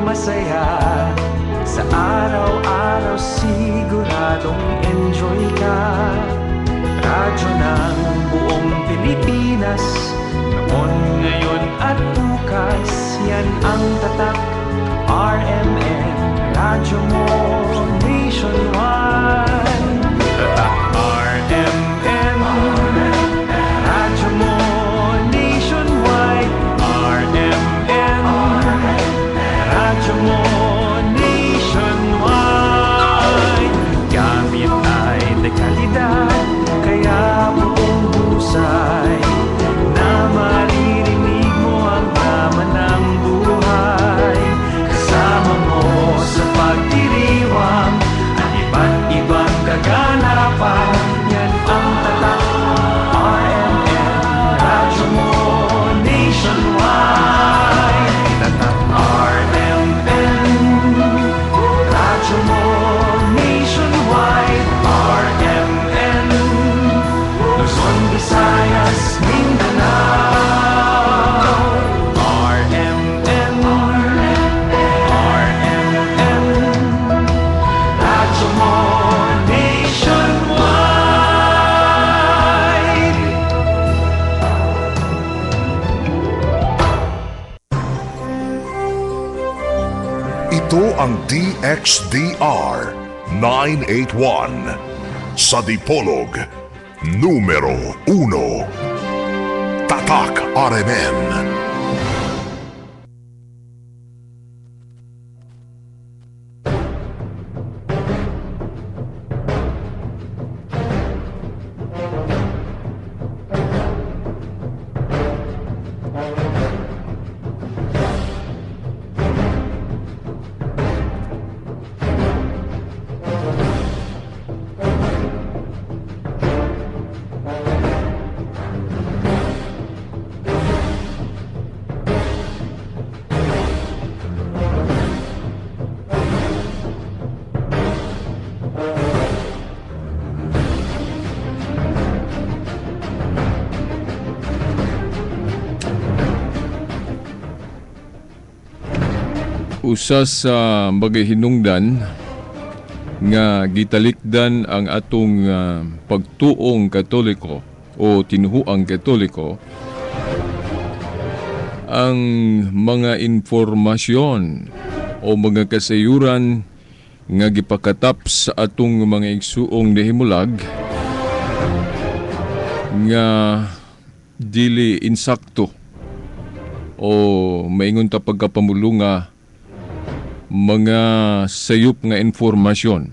Masaya. Sa araw-araw, siguradong enjoy ka. Radyo ng buong Pilipinas, noon, ngayon at bukas. Yan ang tatak RMN. Radyo mo nationwide. Tatak RMN. Radyo mo nationwide. RMN. Radyo mo nationwide. Gamit ay dekalidad, kaya buong husay na maririnig mo ang drama ng buhay. Kasama mo sa pagdiriwang at iba't ibang kaganapan. Yan ang tatak RMN. Radyo mo nationwide. Tatak RMN. Radyo mo nationwide. RMN. Luzon, Visayas, Mindanao. RMN. RMN. Radyo mo nationwide. Ito ang DXDR 981 sa Dipolog, numero 1. Tatak RMN. Usa sa mga hinungdan nga gitalikdan ang atong pagtuong Katoliko o tinuhuang Katoliko ang mga informasyon o mga kasayuran nga gipakatap sa atong mga igsuong nahimulag nga dili insakto o maingon ta pagkapamulunga mga sayop nga informasyon.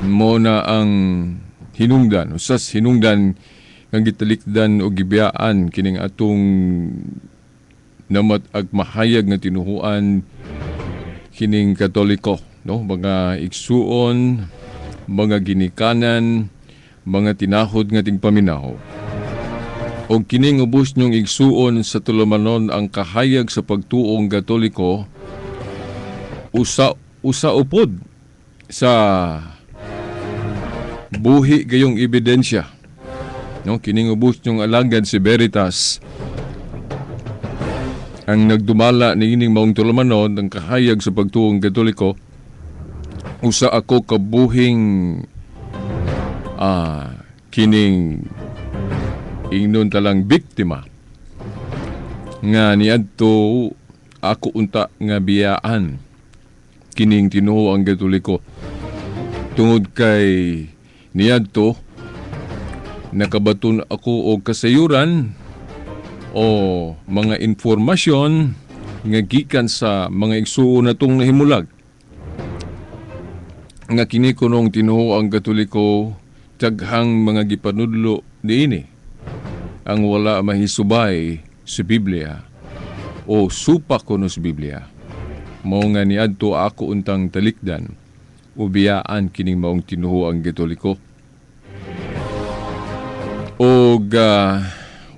Mo na ang hinungdan, usas hinungdan nga gitalikdan o gibiyaan kining atong namat ag mahayag nga tinuhuan kining Katoliko, no? Mga igsuon, mga ginikanan, mga tinahod nga tingpaminaw. Og kining ubos nyong igsuon sa tulumanon ang kahayag sa pagtuong Katoliko, usa usa upod sa buhi gayong ebidensya, no? Kining ubos nyong alagad si Veritas ang nagdumala niining maong tulumanon ang kahayag sa pagtuong Katoliko. Usa ako kabuhing kining ingnon talang biktima nga niadto ako unta nga biyaan kining tinuo ang Katoliko tungod kay niadto nakabaton ako og kasayuran o mga informasyon nga gikan sa mga igsuon natong nahimulag nga kini kunong tinuo ang Katoliko daghang mga gipanudlo niini ang wala mahisubay sa Biblia o supa kuno sa Biblia. Mao nga niadto ako untang talikdan o biyaan kining maong tinuo ang Katoliko. Og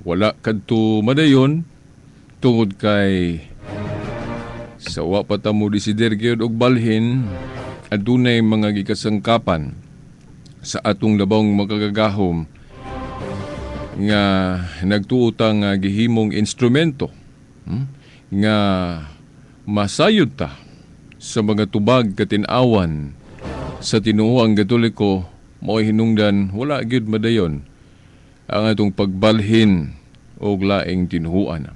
wala kadto madayon tungod kay sa wa pa ta mo desider gyud og balhin, adunay mga gikasangkapan sa atong labong makagagahom nga nagtuo ta nga gihimong instrumento, nga Masayod ta sa mga tubag katin-awan sa tinuoang Katoliko, mao'y hinungdan wala gyud madayon ang atong pagbalhin og laing tinuohan.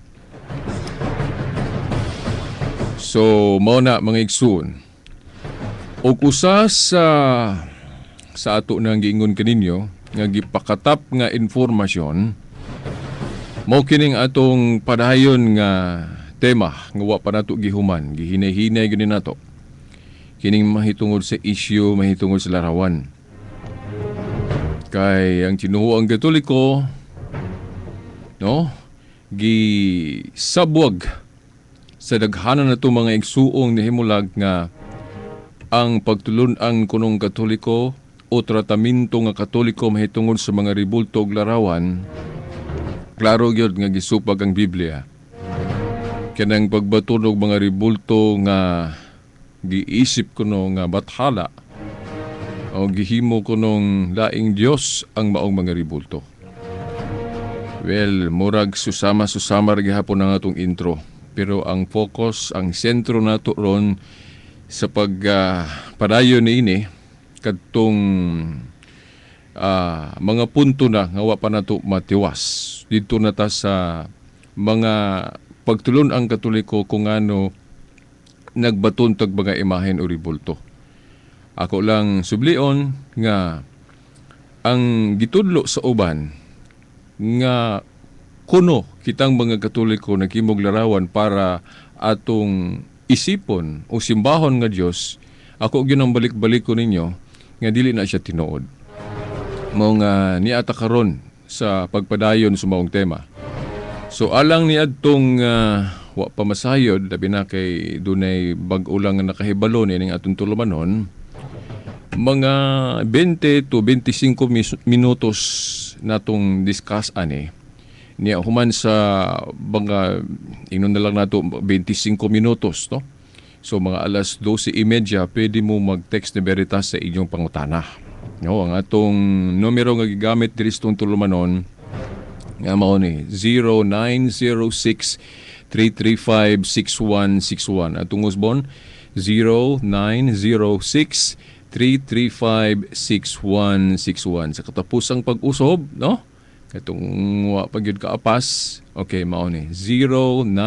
So, mao na, mga igsoon. Og usa sa ato nang giingon kaninyo nga gipakatap nga informasyon mao kining atong padayon nga tema nga wa pa nato gihuman, gihinay-hinay gyud nato kining mahitungod sa issue mahitungod sa larawan, kay ang tinuoang Katoliko, no, gisabwag sa daghanan nato mga igsuong nihimulag nga ang pagtulun-an kunong Katoliko o tratamento nga Katoliko mahitungod sa mga ribulto og larawan, klaro gyud nga gisupag ang Biblia kanang pagbaton og mga ribulto nga giisip kuno nga bathala o gihimo kunong laing Dios ang maong mga ribulto. Well, murag susama-susama ra gihapon ang atong intro. Pero ang focus, ang sentro nato ron sa pag padayon niini kadtong mga punto na nga wa pa nato matiwas. Didto na ta sa mga pagtulon ang Katoliko kung ano nagbaton tag mga imahen o ribulto. Ako lang sublion nga ang gitudlo sa uban nga kuno kitang mga Katoliko naghimog larawan para atong isipon o simbahon nga Dios, ako gyud ang balik-balik ko ninyo nga dili na siya tinuod. Mao nga niata karon sa pagpadayon sa maong tema. So alang ni adtong wa pa masayod, labi na kay dunay bag-o lang nga nakahibalo nining atong tulumanon, mga 20 to 25 minutos natong discuss ani niya. Human sa mga, ingnon na lang nato 25 minutos, no, so mga alas 12:30 pwede mo mag-text ni Veritas sa inyong pangutana, no. Ang atong numero nga gigamit diri sa atong tulumanon nga mao ni 0906 335 6161. Atong usbon, 0906 335 6161. Sa katapusang pag-usob, no, katong wa pa gyud kaapas, okay, mao ni 0906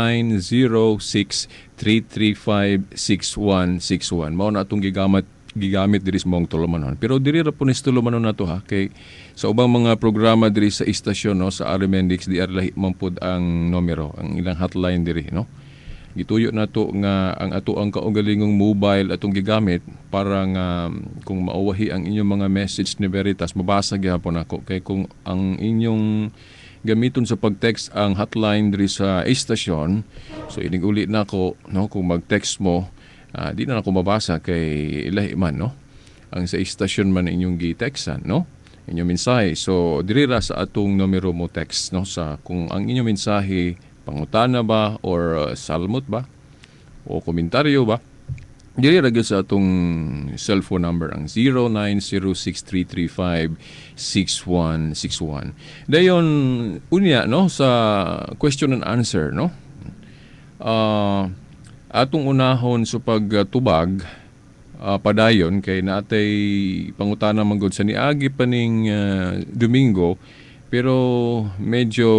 335 6161. Mao na atong gigamit diri sa maong tulumanon. Pero diri ra po ni sa tulumanon nato ha, kay sa ubang mga programa diri sa istasyon, no, sa RMNX DR, lahi man pud ang numero, ang ilang hotline diri, no. Gituyo nato nga ang ato ang kaugalingong mobile atong gigamit para nga kung mauwahi ang inyong mga message ni Veritas, mabasa gyapon ako. Kay kung ang inyong gamiton sa pag-text ang hotline diri sa istasyon, so inig uli nako, no, kung mag-text mo, di na nako mabasa kay ilahi man, no, ang sa istasyon man inyong gi-textan, no, inyong mensahe. So diri ra sa atong numero mo text, no, sa kung ang inyong mensahe pangutana ba or salmot ba o komentaryo ba, diri ra gyud sa atong cellphone number, ang 0906-335-6161. Dayon unya, no, sa question and answer, no, atong unahon sa pagtubag padayon kay naatay pangutana man gud sa niagi pa ning Domingo, pero medyo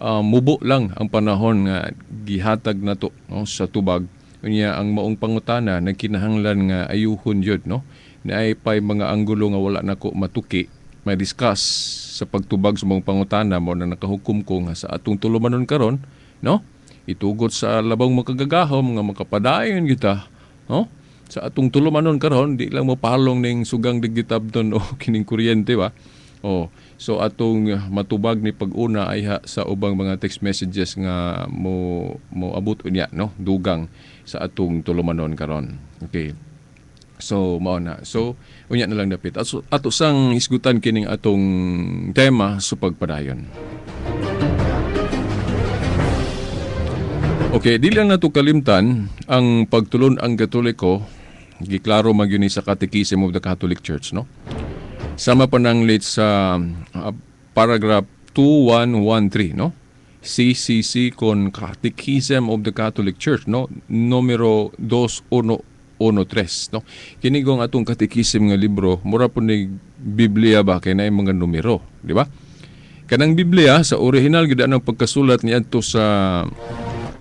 mubo lang ang panahon nga gihatag nato, no, sa tubag. Unya ang maong pangutana nagkinahanglan nga ayuhon jud, no, naay pay mga anggulo nga wala nako matuki may discuss sa pagtubag sa mga pangutana. Mao na nakahukom ko nga sa atong tulumanon karon, no, itugot sa labang makagagahom nga makapadayon kita, no, sa atong tulumanon karon, di lang mo palong ning sugang digitab don o kining kuryente ba. Oh, so atong matubag ni pag-una ay ha sa ubang mga text messages nga mo abot unya, no, dugang sa atong tulumanon karon. Okay. So mao na. So unya na lang dapit. Ato sang hisgutan kining atong tema sa pagpadayon. Okay, di lang nato kalimtan ang pagtulon ang Katoliko, giklaro man gyud ni sa Catechism of the Catholic Church, no? Sama pa nang late sa paragraph 2113, no? CCC con Catechism of the Catholic Church, no, numero 2113, no. Kini gong atong catechism nga libro, mura po ni Biblia ba, kay naay mga numero, di ba? Kanang Biblia sa original gid ang pagkasulat niadto sa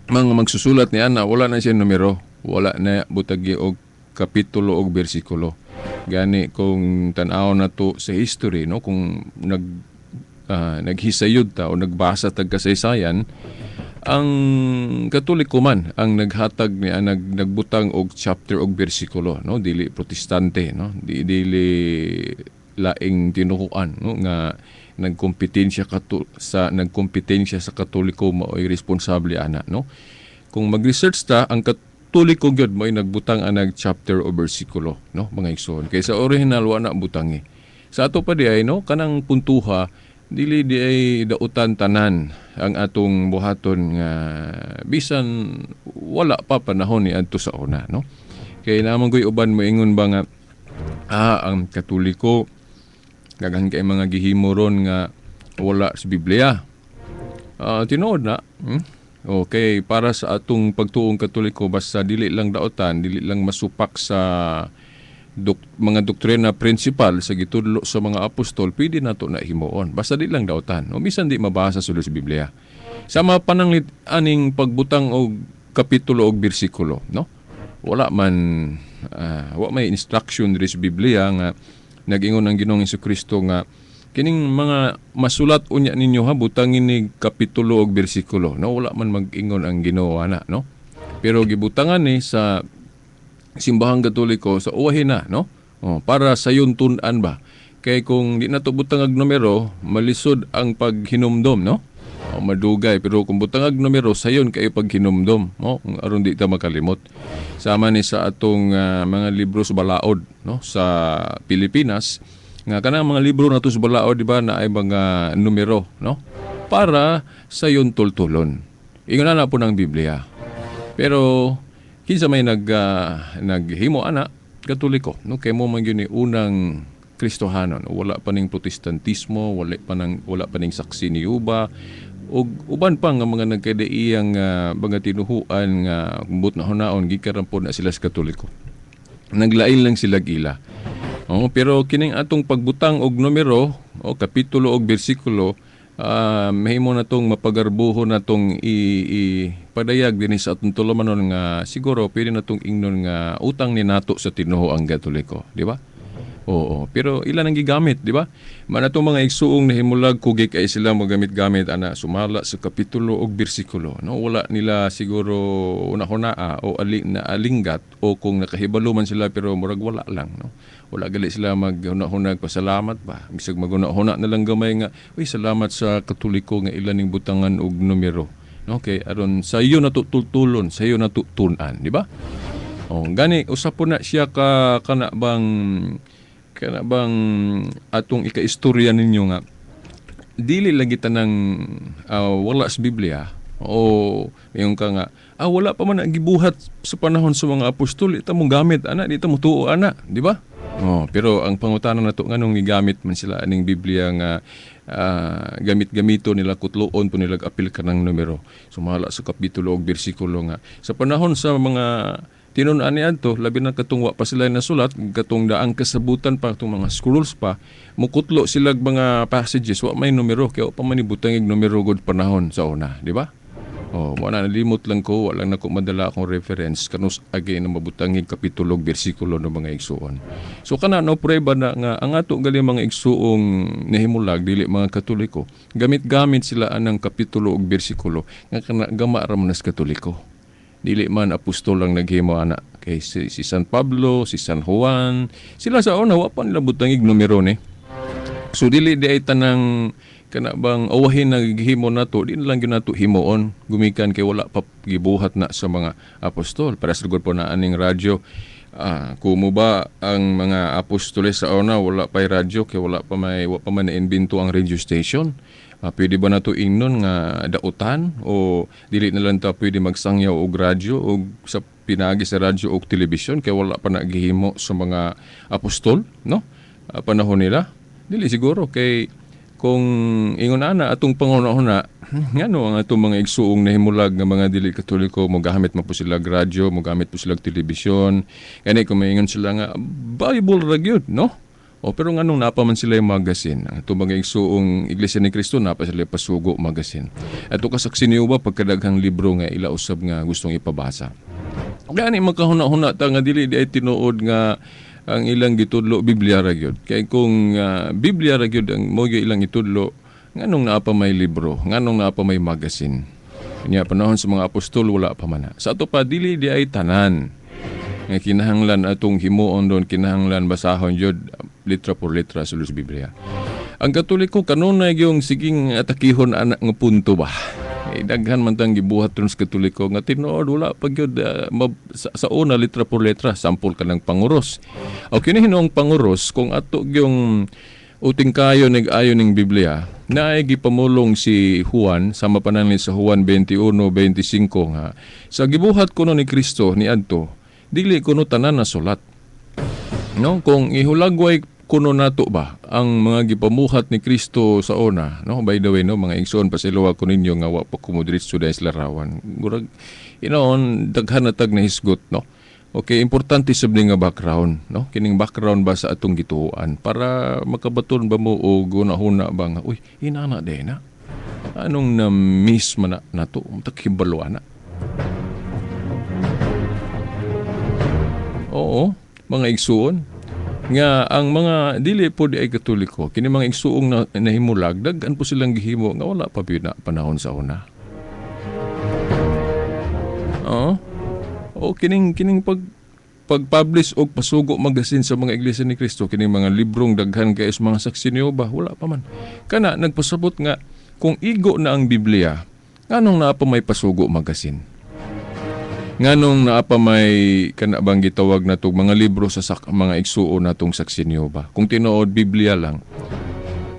mga magsusulat ni ana, wala na siya numero, wala na butagi og kapitulo og bersikulo. Gani kung tan-aw na to sa history, no, kung naghisayod ta o nagbasa tag kasaysayan, ang Katoliko man ang naghatag ni ang nagbutang og chapter og bersikulo, no, dili Protestante, no, dili laing tinuhuan, no, nga nagkompetensya sa Katoliko mao'y responsable ana, no. Kung mag-research ta, ang Katoliko gyud mo'y nagbutang anag chapter o bersikulo, no, mga igsoon, kay sa original wa na butangi. Sa ato pa di ay, no, kanang puntuha, dili di ay dautan tanan ang atong buhaton nga bisan wala pa panahon ni adto sa una, no, kay naman ko'y uban moingon ba nga ang Katoliko daghan kay mga gihimo ron nga wala sa Biblia. Tinuod na. Okay, para sa atong pagtuong Katoliko, basta dili lang daotan, dili lang masupak sa mga doktrina principal sa gitudlo sa mga apostol, pwede nato na himuon. Basta di lang daotan. O bisan di mabasa sulod sa Biblia. Sama pananglit aning pagbutang og kapitulo og bersikulo, no? Wala man wa may instruction diri sa Biblia nga nag-ingon ang Ginoong Kristo nga kining mga masulat unya ninyo ha, butangin ni kapitulo og bersikulo, no? Wala man mag-ingon ang Ginoo ana, no, pero gibutangan ni sa Simbahang Katoliko sa uwahin na, no, oh, para sayon tun-an ba, kay kung di na to butangag numero, malisod ang paghinumdom, no, o madugay. Pero kung butangag numero, sayon kayo paghinumdom, no, aron di ta makalimot. Sama ni sa atong mga libro sa balaod, no, sa Pilipinas, nga kanang mga libro nato sa balaod, di ba, na ay mga numero, no, para sayon tultulon. Ingon na po ng Biblia, pero kinsa may naghimo ana? Katoliko, no, kay mo man gyud ni unang Kristohanon. Wala pa ning Protestantismo, wala pa ning Saksi ni Jehova ug uban pa nga mga nagkadaiyang mga tinuhuan nga kumbot na hunaon, gikan po na sila sa Katoliko. Naglain lang sila gila. Oh, pero kining atong pagbutang og numero o kapitulo og bersikulo, mahimo na tong mapagarbuho na tong i padayag dinhi sa atong tulumanon nga siguro pwede na tong ingnon nga utang ni nato sa tinuo ang Katoliko, di ba? Oo, pero ilan ang gigamit, di ba? Man atong mga igsuong nahimulag, kugi kay sila magamit-gamit ana sumala sa kapitulo og bersikulo, no? Wala nila siguro una-hunaa o ali na alinggat o kung nakahibalo man sila pero murag wala lang, no? Wala gali sila maghuna-hunag pasalamat ba. Bisag maghuna-huna na lang gamay nga, uy, salamat sa Katoliko nga ilan ning butangan og numero. No, kay aron sa iyo natutultulon, sa iyo natutun-an, di ba? Oh, gani usap po na siya ka kana bang atong ikaistorya ninyo nga dili lagi tanang wala sa Biblia o mayon ka nga wala pa man ang gibuhat sa panahon sa mga apostol, ita mo gamit ana, di ta mo tuo ana, di ba? Oh, pero ang pangutana nato, nganong gigamit man sila aning Biblia nga gamit-gamito nila, kutloon po nila, apil kanang numero sumala sa kapitulo og bersikulo, nga sa panahon sa mga tinun-an niadto, labi na katong wa pa sila nasulat, katong daang kasabutan pa, katong mga scrolls pa, mukutlo sila mga passages, wa may numero, kaya wa pa man ibutang og numero gud panahon sa una, di ba? Oh, mo na nalimot lang ko, wala na ko madala akong reference kanus agi na mabutangig kapitulo ug bersikulo ng mga igsuon. So kana, no, prueba na nga ang ato gali mga igsuong nahimulag dili mga Katoliko. Gamit-gamit sila anang kapitulo ug bersikulo nga kana gama ra man nas Katoliko. Dili man apostol ang naghimo ana, kay si San Pablo, si San Juan, sila sa una wa pa nila butangig numero ni. So dili di ay tanang kana bang awahin na gihimo nato, di na lang gyud nato himuon gumikan kay wala pa gibuhat na sa mga apostol. Para sa lugod po na aning radyo, kumo ba ang mga apostoles sa una wala pa'y radyo, kay wala pa may wa pa man naimbento ang radio station? Pwede ba nato ingnon nga dautan o dili na lang ta pwede magsangyaw og radyo o sa pinagi sa radyo og telebisyon kay wala pa nagihimo sa mga apostol, no? Panahon nila, dili siguro, kay Kung ingon ana atong panghuna-huna, ngano ang atong mga igsuong nahimulag nga mga dili Katoliko, mogamit man po sila radyo, mogamit po sila telebisyon. Gani kung maingon sila nga Bible ra gyud, no? O pero nganong napa man sila yung magazine? Ang atong mga igsuong Iglesia ni Cristo, napa sila yung Pasugo magazine. Ato kasaksi niyo ba pagkadaghang libro nga ila usab nga gustong ipabasa? Gani makahuna-huna ta nga dili di ay tinuod nga ang ilang gitudlo Biblia ra gyud. Kay kung Biblia ra gyud ang mo ilang itudlo, nganong naa pa may libro, nganong naa pa may magazine? Nya panahon sa mga apostol, wala pa man na. Sa ato pa, dili di ay tanan nga kinahanglan atong himuon doon, kinahanglan basahon jud litra por letra sa sa Biblia. Ang Katoliko kanunay yung siging atakihon ana nga punto ba. Eh, daghan man tang gibuhat ron sa Katoliko nga tinuod wala pa gyud sa una litra por letra. Sample ka ng panguros. O kini hinuong panguros, kung ato gyung uting kayo nag-ayo ning Biblia, naay gipamulong si Juan sama pananli sa Juan 21:25 nga sa gibuhat kuno ni Kristo niadto, dili kuno tanan na sulat. No, kung ihulagway kuno nato ba ang mga gipamuhat ni Kristo sa una, no? By the way, no, mga igsoon, pasayloa ko ninyo nga wa pa ko modiretso dahil sa larawan. Murag inoon daghan na tag nahisgot, no? Okay, importante sab ni nga background, no? Kining background ba sa atong gituoan para makabaton ba mo og huna-huna ba nga, uy, inana din na. Anong na-miss man na nato? Takibalo ana. Oo, mga igsuon nga ang mga dili po di ay Katoliko, kini mga igsuong na, nahimulag, daghan po silang gihimo nga wala pa gyud na panahon sa una. Oo. O kining kining pag-publish og Pasugo magazine sa mga Iglesia ni Cristo, kining mga librong daghan kay sa mga Saksi ni Jehova, wala pa man. Kana nagpasabot nga kung igo na ang Biblia, nganong naa pa may Pasugo magazine? Nganong naa pa may kana bang gitawag natong mga libro sa mga igsuon natong Saksi ni Jehova? Kung tinuod Biblia lang.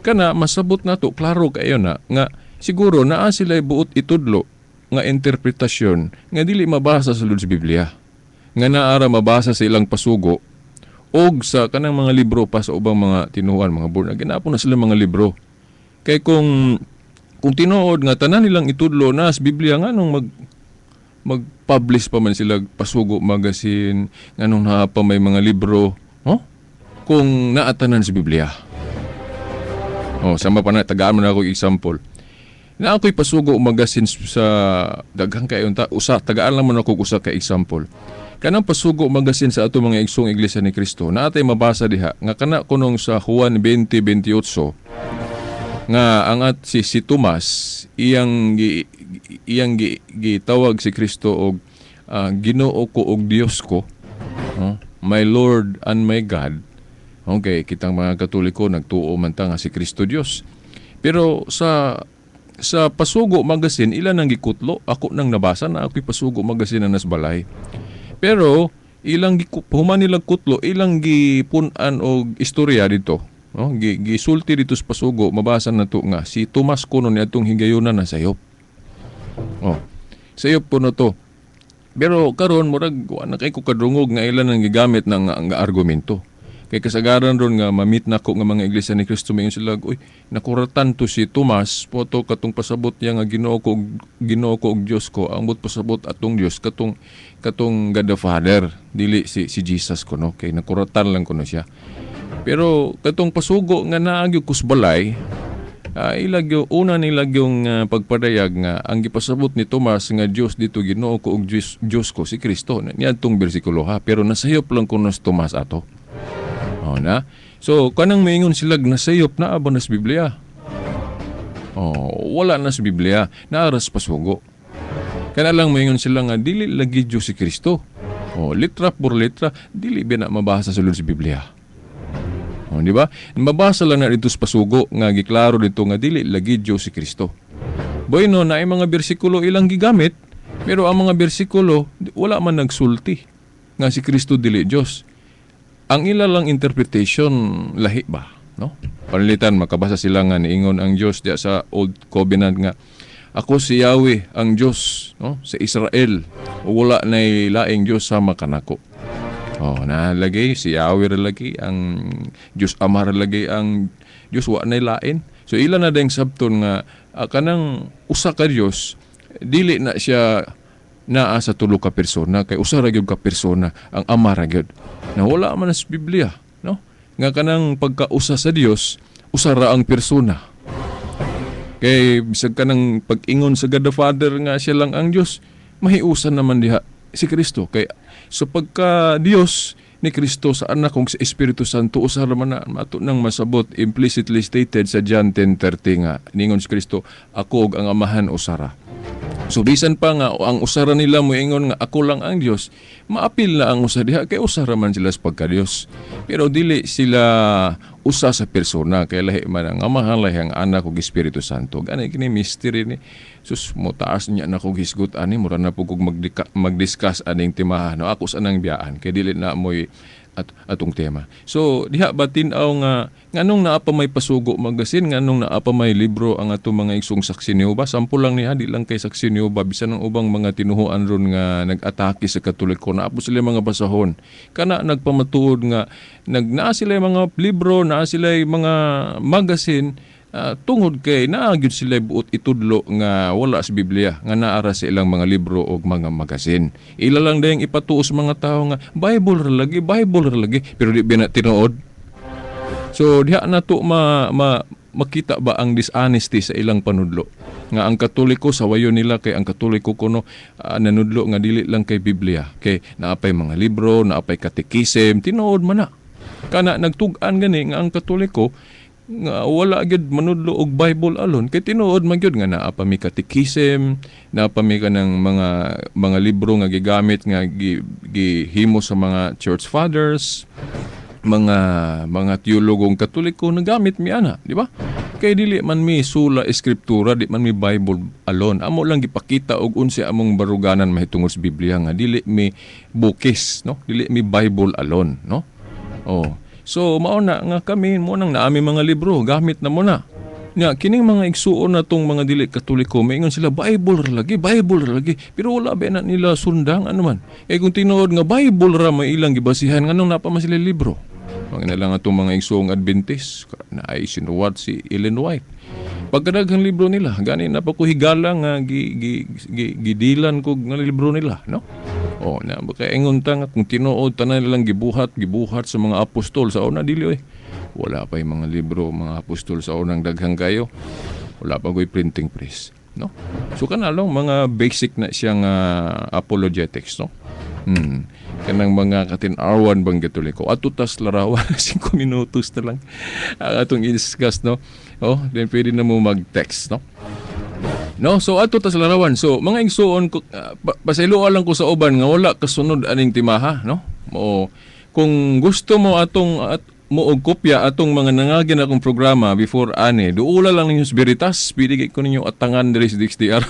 Kana masabot nato klaro kayo na nga siguro naa sila buot itudlo nga interpretasyon nga dili mabasa sa sulod sa Biblia. Nga naara mabasa sa ilang pasugo og sa kanang mga libro pa sa ubang mga tinuan, mga born again, naa po na sila mga libro. Kay kung tinuod nga tanan nilang itudlo na sa Biblia, nganong mag-publish pa man sila Pasugo magazine, nganong naa pa may mga libro, oh? Kung naatanan sa Biblia. Oh, sama pa na, tagaan mo na ako example. Na ako'y Pasugo magazine sa daghang kayo ta, usa tagaan lang man ako usa ka example. Kanang Pasugo magazine sa ato mga igsoong Iglesia ni Cristo, naatay mabasa diha nga kana kunong sa Juan 20:28 nga ang at si Tomas iyang gitawag si Kristo og Ginoo ko og Dios ko, no? My Lord and my God. Okay, kitang mga Katoliko nagtuo man ta nga si Kristo Dios. Pero sa Pasugo magazine ilan ang gikutlo, ako nang nabasa na ako'y Pasugo magazine na nasbalay. Pero ilang human nilang kutlo, ilang gipun-an og istorya dito. No? Gisulti dito sa Pasugo, mabasa na to nga si Tomas kuno ni atong higayuna na sayop. Oh. Sayop kuno to. Pero karon murag wa na kay ko kadungog nga ilan ang gigamit ng nga argumento. Kay kasagaran ron nga mamit nako nga mga Iglesia ni Cristo, mayon sila, uy, nakuratan to si Tomas poto katong pasabot niya nga Ginoo ko ug Dios ko, ang but pasabot atong Dios katong God the Father, dili si si Jesus kuno, kay nakuratan lang kuno siya. Pero katong Pasugo nga naa gyud kusbalay, ilagyo una nila yung pagpadayag nga ang gipasabot ni Tomas nga Dios dito, Ginoo ko ug Dios ko, si Kristo niadtong bersikulo ha, pero nasayop lang kuno si Tomas ato. Oh, na. So kanang maingon sila nasayop, naa ba na sa Biblia? Oh, wala na sa Biblia, naaras Pasugo. Kana lang maingon sila nga dili lagi Dios si Kristo. Oh, litra por letra dili ba na mabasa sa sulod sa Biblia? Oh, di ba? Mabasa lang na dito sa Pasugo nga giklaro dito nga dili lagi Dios si Kristo. Bueno, na mga bersikulo ilang gigamit, pero ang mga bersikulo wala man nagsulti nga si Kristo dili Dios. Ang ila lang interpretation lahi ba, no? Panalitan makabasa sila nga niingon ang Dios diya sa Old Covenant nga ako si Yahweh ang Dios, no, sa Israel. Wala nay laing Dios sama kanako. Oh, na lagi si Yahweh ra lagi ang Dios Ama ra lagi ang Dios, wa nay lain. So ila na dayong sabton nga kanang usa ka Dios dili na siya naa sa tulo ka persona kay usa ra gyud ka persona ang Ama ra gyud. Na wala man sa Biblia, no? Nga kanang pagkausa sa Dios, usa ra ang persona. Kay bisag kanang pag-ingon sa God the Father nga siya lang ang Dios, mahiusan naman diha si Kristo kay so pagka Dios ni Kristo sa anak kung sa Espiritu Santo usa ra man na ato nang masabot implicitly stated sa John 10:30 nga ningon si Kristo ako ug ang Amahan usara. So bisan pa nga ang usara nila moingon nga ako lang ang Dios, maapil na ang usa diha kay usara man sila sa pagka-Dios. Pero dili sila usa sa persona kay lahi man ang Amahan, lahi ang Anak ug Espiritu Santo. Gani kini mystery ni sus mo taas niya na kog hisgot ani mura na pud kog mag-discuss aning timahan no ako sa nang biyaan kay dili na moy at atong tema. So diha ba tin-aw nga nganong naa pa may pasugo magasin, nganong naa pa may libro ang atong mga igsong saksi ni Jehova? Sample lang niya, di lang kay saksi ni Jehova, bisan ang ubang mga tinuhuan ron nga nag-atake sa Katoliko, naa po sila mga basahon. Kana nagpamatuod nga naa sila mga libro, naa sila mga magasin, tungod kay naa gyud sila buot itudlo nga wala sa Biblia, nga naara sa ilang mga libro og mga magasin. Ila lang dayang ipatuo sa mga tawo nga Bible ra lagi, Bible ra lagi, pero di ba na tinuod? So diha na to makita ba ang dishonesty sa ilang panudlo? Nga ang Katoliko sa wayo nila kay ang Katoliko kuno nanudlo nga dili lang kay Biblia, kay naapay mga libro, naapay katekism, tinuod man na. Kana nagtug-an gani nga ang Katoliko nga wala gyud manudlo og Bible alone kay tinuod man gyud nga naa pa mi katekism, naa pa mi kanang mga libro nga gigamit nga gihimo sa mga church fathers, mga teologong Katoliko nagamit mi ana, di ba? Kay dili man mi sula eskriptura, di man mi Bible alone. Amo lang gipakita og unsa among baruganan mahitungod sa Biblia nga dili mi bukis, no? Dili mi Bible alone, no? Oh. So mao na nga kami mo nang naami mga libro, gamit na mo na. Nya kining mga igsuon na tong mga dili Katoliko, maingon sila Bible ra lagi, Bible ra lagi, pero wala ba na nila sundang ano man. Kay kung tinuod nga Bible ra may ilang gibasihan, nganong naa pa man sila libro? Mga na lang atong mga igsuong Adventist na ay sinuwat si Ellen White. Pagkadaghang libro nila, gani na pa ko higala nga gidilan ko nga libro nila, no? O, na baka ingon ta nga kung tinuod tanan nilang gibuhat sa mga apostol sa una dili oy. Wala pa yung mga libro mga apostol sa unang daghang kayo. Wala pa ko'y printing press, no? So kanalong mga basic na siyang apologetics, no? Kanang mga katin-awan bang Katoliko. Ato tas larawan 5 minutos na lang ang atong i-discuss, no? Oh, then pwede na mo mag-text, no? No, so ato tas larawan. So mga igsuon ko, pasayloa lang ko sa uban nga wala kasunod aning timaha, no? O kung gusto mo atong at mo og kopya atong mga nangagin akong programa before ani, duula lang ninyo sa Veritas, pwede kay ko ninyo atangan diri sa DXDR.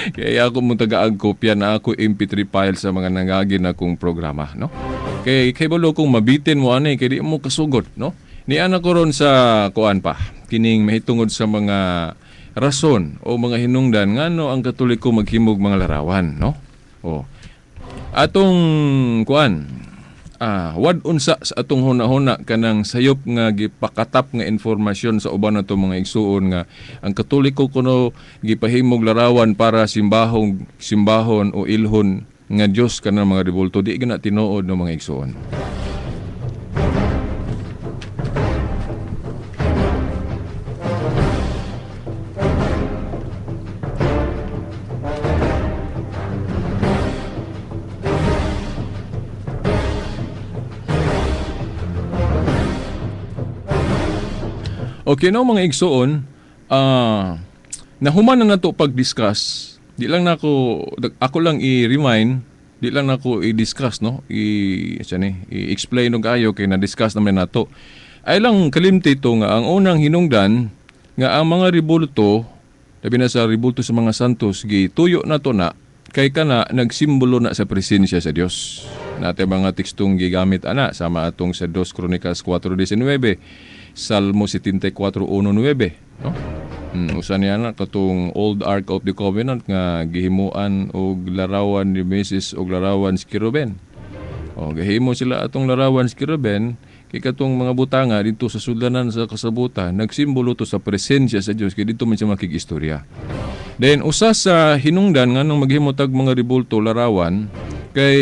Kaya ako mo tagaag kopya na ako MP3 file sa mga nangagin akong programa, no? Kay balo kung mabitin mo ani kay di mo kasugod, no? Ni ana ko ron sa kuan pa, kining mahitungod sa mga rason o mga hinungdan ngano ang Katoliko maghimog mga larawan, no? O atong kuan, wad unsa sa atong huna-huna kanang sayop nga gipakatap nga informasyon sa uban nato mga igsuon nga ang Katoliko kuno gipahimog larawan para simbahon o ilhon nga Dios kanang mga rebulto, di gina tinuod no mga igsuon. Okay, no mga igsuon, nahuman na nato pag-discuss. Di lang nako, ako lang i-remind, di lang nako i-discuss, no? I-explain og ayo kay na-discuss naman nato. Ay lang kalimti ito nga ang unang hinungdan nga ang mga rebulto, labi na sa rebulto sa mga santos, gituyo na to na kay kana nagsimbolo na sa presensya sa Dios. Nate mga tekstong gigamit ana sama atong sa 2 Kronikas 4:19, Salmo 74:1-9, no? Usa niya na katong Old Ark of the Covenant nga gihimuan og larawan ni Moses og larawan si Keruben. O gihimo sila atong larawan si Keruben Kay katong mga butanga dito sa sudlanan sa kasabutan, nagsimbolo to sa presensya sa Dios, kay dito man siya makig-istorya. Then usa sa hinungdan nganong maghimo tag mga rebulto larawan kay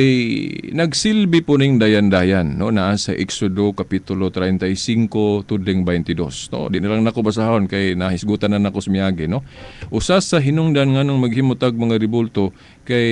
nagsilbi po ning dayan-dayan, no? Naa sa Exodo kapitulo 35 tudling 22, no? Di na lang nako basahon kay nahisgutan na nako sa miagi, no? Usa sa hinungdan nganong maghimo tag mga rebulto kay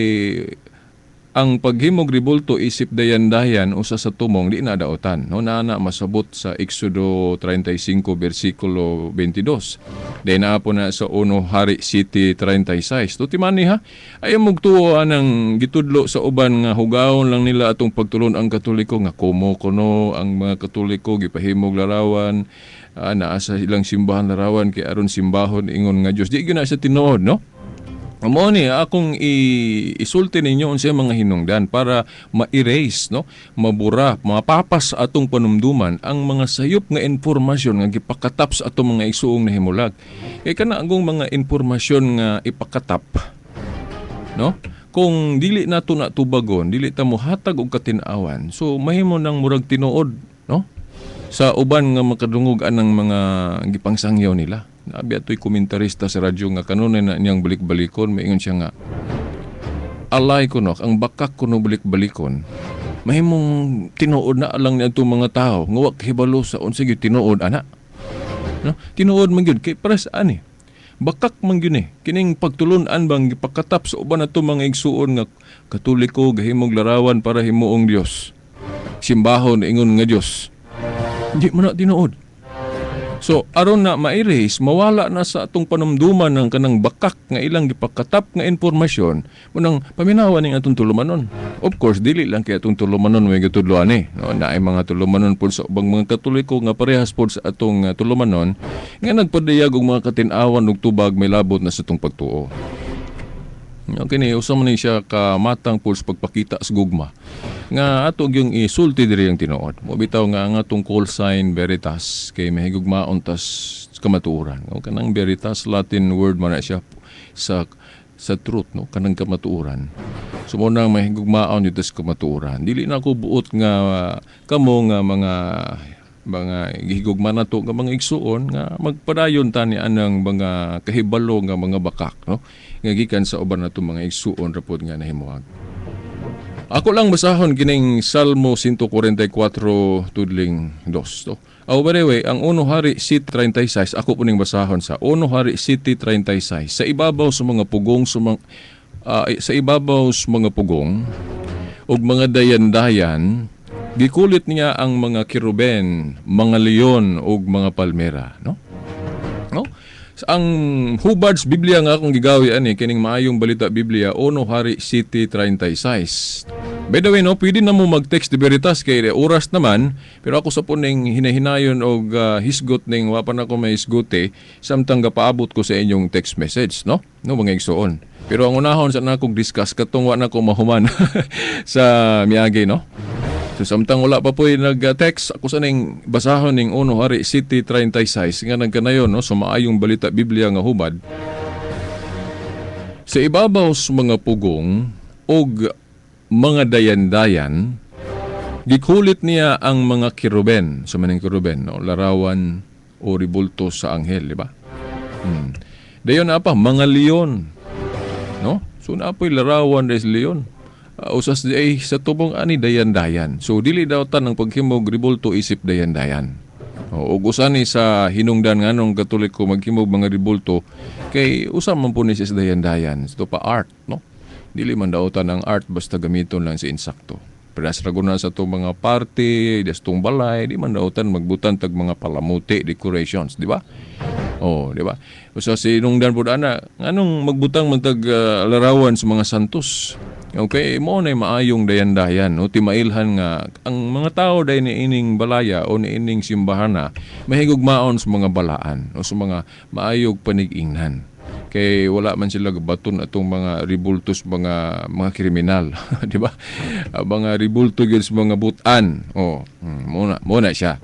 ang paghimog rebulto isip dayan-dayan, usa sa tumong di na daotan, no? Naa na masabot sa Exodo 35 bersikulo 22. Then naa po na sa 1 Hari 7:36. Tuti man ni ha, ayaw mugtuo anang gitudlo sa uban nga hugawon lang nila atong pagtulon ang Katoliko, nga kumo kuno ang mga Katoliko gipahimog larawan, naa sa ilang simbahan larawan kay aron simbahon ingon nga Dios. Di gyud na sa tinuod, no? Mao ni akong isulti ninyo unsay mga hinungdan para ma-erase, no, mabura, mapapas atong panumduman ang mga sayop nga impormasyon nga gipakatap sa atong mga igsuong nahimulag. Kay kana angong mga impormasyon nga ipakatap, no, kung dili nato na tubagon, dili ta mohatag og katin-awan, so mahimo nang murag tinuod, no, sa uban nga makadungog anang mga gipangsangyaw nila. Nabi atoy komentarista sa radyo nga kanunay na niyang balik-balikon, maingon siya nga alay kuno ang bakak kuno balik-balikon, mahimong tinuod na lang niadtong mga tao nga wa kahibalo sa unsa gyud tinuod ana, no? Tinuod man gyud kay pares ani, bakak man gyud eh kining pagtulun-an bang gipakatap sa uban nato mga igsuon nga Katoliko gahimog larawan para himuong Dios, simbahon ingon nga Dios. Di man na tinuod. So aron na ma-erase, mawala na sa atong panumduman ng kanang bakak nga ilang gipakatap nga impormasyon, munang paminawan ning atong tulumanon. Of course, dili lang kay atong tulumanon may gitudloan eh. No, naay mga tulumanon pod sa ubang mga Katoliko nga parehas pod sa atong tulumanon nga nagpadayag og mga katin-awan ug tubag may labot na sa atong pagtuo. Okay ni usa man ni siya ka matang pod sa pagpakita sa gugma nga ato gyung isulti diri ang tinuod. Mo bitaw nga ang atong call sign Veritas kay mahigugmaon tas kamatuoran. O kanang Veritas, Latin word man na siya sa truth, no, kanang kamatuoran. So mo nang mahigugmaon dito sa kamatuoran. Dili na ako buot nga kamo nga mga gihigugma nato nga mga igsuon nga magpadayon tani anang mga kahibalo nga mga bakak, no, nga gikan sa uban nato mga igsuon rapod nga nahimuag. Ako lang basahon kining Salmo 144 tudling 2 to. Oh, by the way, ang 1 Hari 7:36, ako po ning basahon sa 1 Hari 7:36. Sa ibabaw sa mga pugong ug mga dayan-dayan, gikulit niya ang mga kiruben, mga leon ug mga palmera, no? No? Ang hubad sa Biblia nga akong gigawi ani kining Maayong Balita Biblia, 1 Hari 7:36. By the way, no, pwede na mo mag-text di Veritas kay oras naman, pero ako sa po ning hinahinayon og hisgot ning wa pa nako may hisgote samtang gapaabot ko sa inyong text message, no? No, mga igsuon. Pero ang unahon sa nakong discuss katong wa na ko mahuman sa miagi, no? So samtang wala pa po'y nag-text, ako sa ning basahon ning 1 Hari 7:36 nga nagkanayon, no, sa Maayong Balita Biblia nga hubad. Sa ibabaw sa mga pugong og mga dayan-dayan, gikulit niya ang mga kiruben. Sa maning kiruben, no, larawan o ribulto sa anghel, di ba? Dayon na pa, mga leon. No? So naa po'y larawan des leon. Usas di ay sa tubong ani dayan-dayan. So dili daw tan ang paghimog ribulto isip dayan-dayan. O, ug usa ni sa hinungdan nganong Katoliko maghimog mga ribulto kay usa man po ni siya sa dayan-dayan. Ito pa art, no? Dili man daotan ang art basta gamiton lang sa insakto. Pero sa na sa itong mga party, destong balay, di man daotan magbutan tag mga palamuti, decorations, di ba? Oh, di ba? Usa si hinungdan pud ana, nganong magbutang man tag larawan sa mga santos? Okay, mo na maayong dayan-dayan, no? Timailhan nga ang mga tao dahil niining balaya o niining simbahan na mahigugmaon sa mga balaan o sa mga maayog panig-ingnan. Kay wala man sila gabaton atong mga ribultos, mga kriminal, di ba? Mga ribulto gyud sa mga butan. Oh, mo na siya.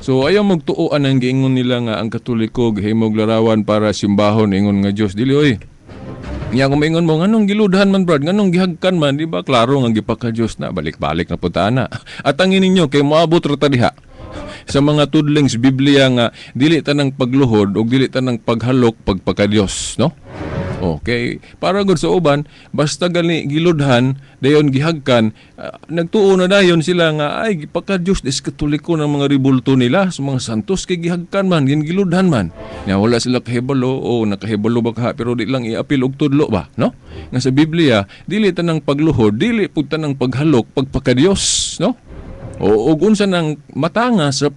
So ayaw magtuoan ang giingon nila nga ang Katoliko gahimog larawan para simbahon ingon nga Dios. Dili oy. Nya kung maingon mo, nganong giludhan man, brad, nganong gihagkan man, di ba? Klaro nga gipaka Dios na, balik-balik na punta na. At ang ninyo kay moabot ra ta diha. Sa mga tudling sa Biblia nga dili tanang pagluhod o dili tanang paghalok pagpakadiyos, no? Okay, para gud sa uban, basta gani giludhan, dayon gihagkan, nagtuo na dayon sila nga ay gipakadiyos des Katoliko ng mga ribulto nila sa mga santos kay gihagkan man, giludhan man. Nya wala sila kahibalo o nakahibalo ba ka pero di lang iapil og tudlo ba, no? Nga sa Biblia, dili tanang pagluhod, dili pud tanang paghalok pagpakadiyos, no? O ug unsa nang matanga sa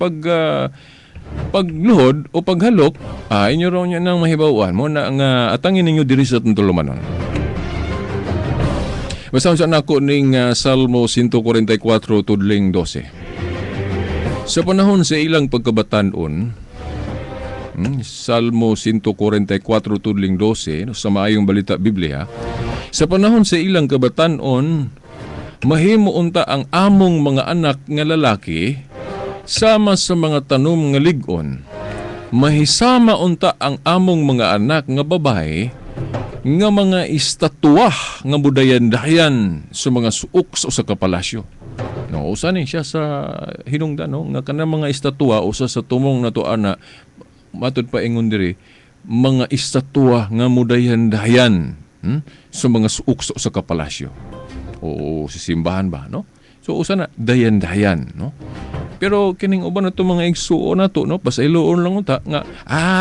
pagluhod o paghalok, inyo raw niya nang mahibaw-an mo na nga atangin ninyo diri sa atong tulumanon. Basta sa nako ning Salmo 144 tudling 12. Sa panahon sa ilang pagkabatanon, Salmo 144 tudling 12, no, sa Maayong Balita Biblia, sa panahon sa ilang kabatanon, mahimo unta ang among mga anak nga lalaki sama sa mga tanom nga lig-on. Mahisama unta ang among mga anak nga babae nga mga istatwa nga budayan-dayan sa mga suok sa usa ka palasyo. No, usa ni siya sa hinungdan, no, nga kanang mga estatwa usa sa tumong nato ana matud pa ingon diri mga estatwa nga mudayan-dayan sa mga suok sa usa ka palasyo o sa simbahan ba, no? So usa na dayan-dayan, no? Pero kining uban nato mga igsuon nato, no, pasayloon lang unta nga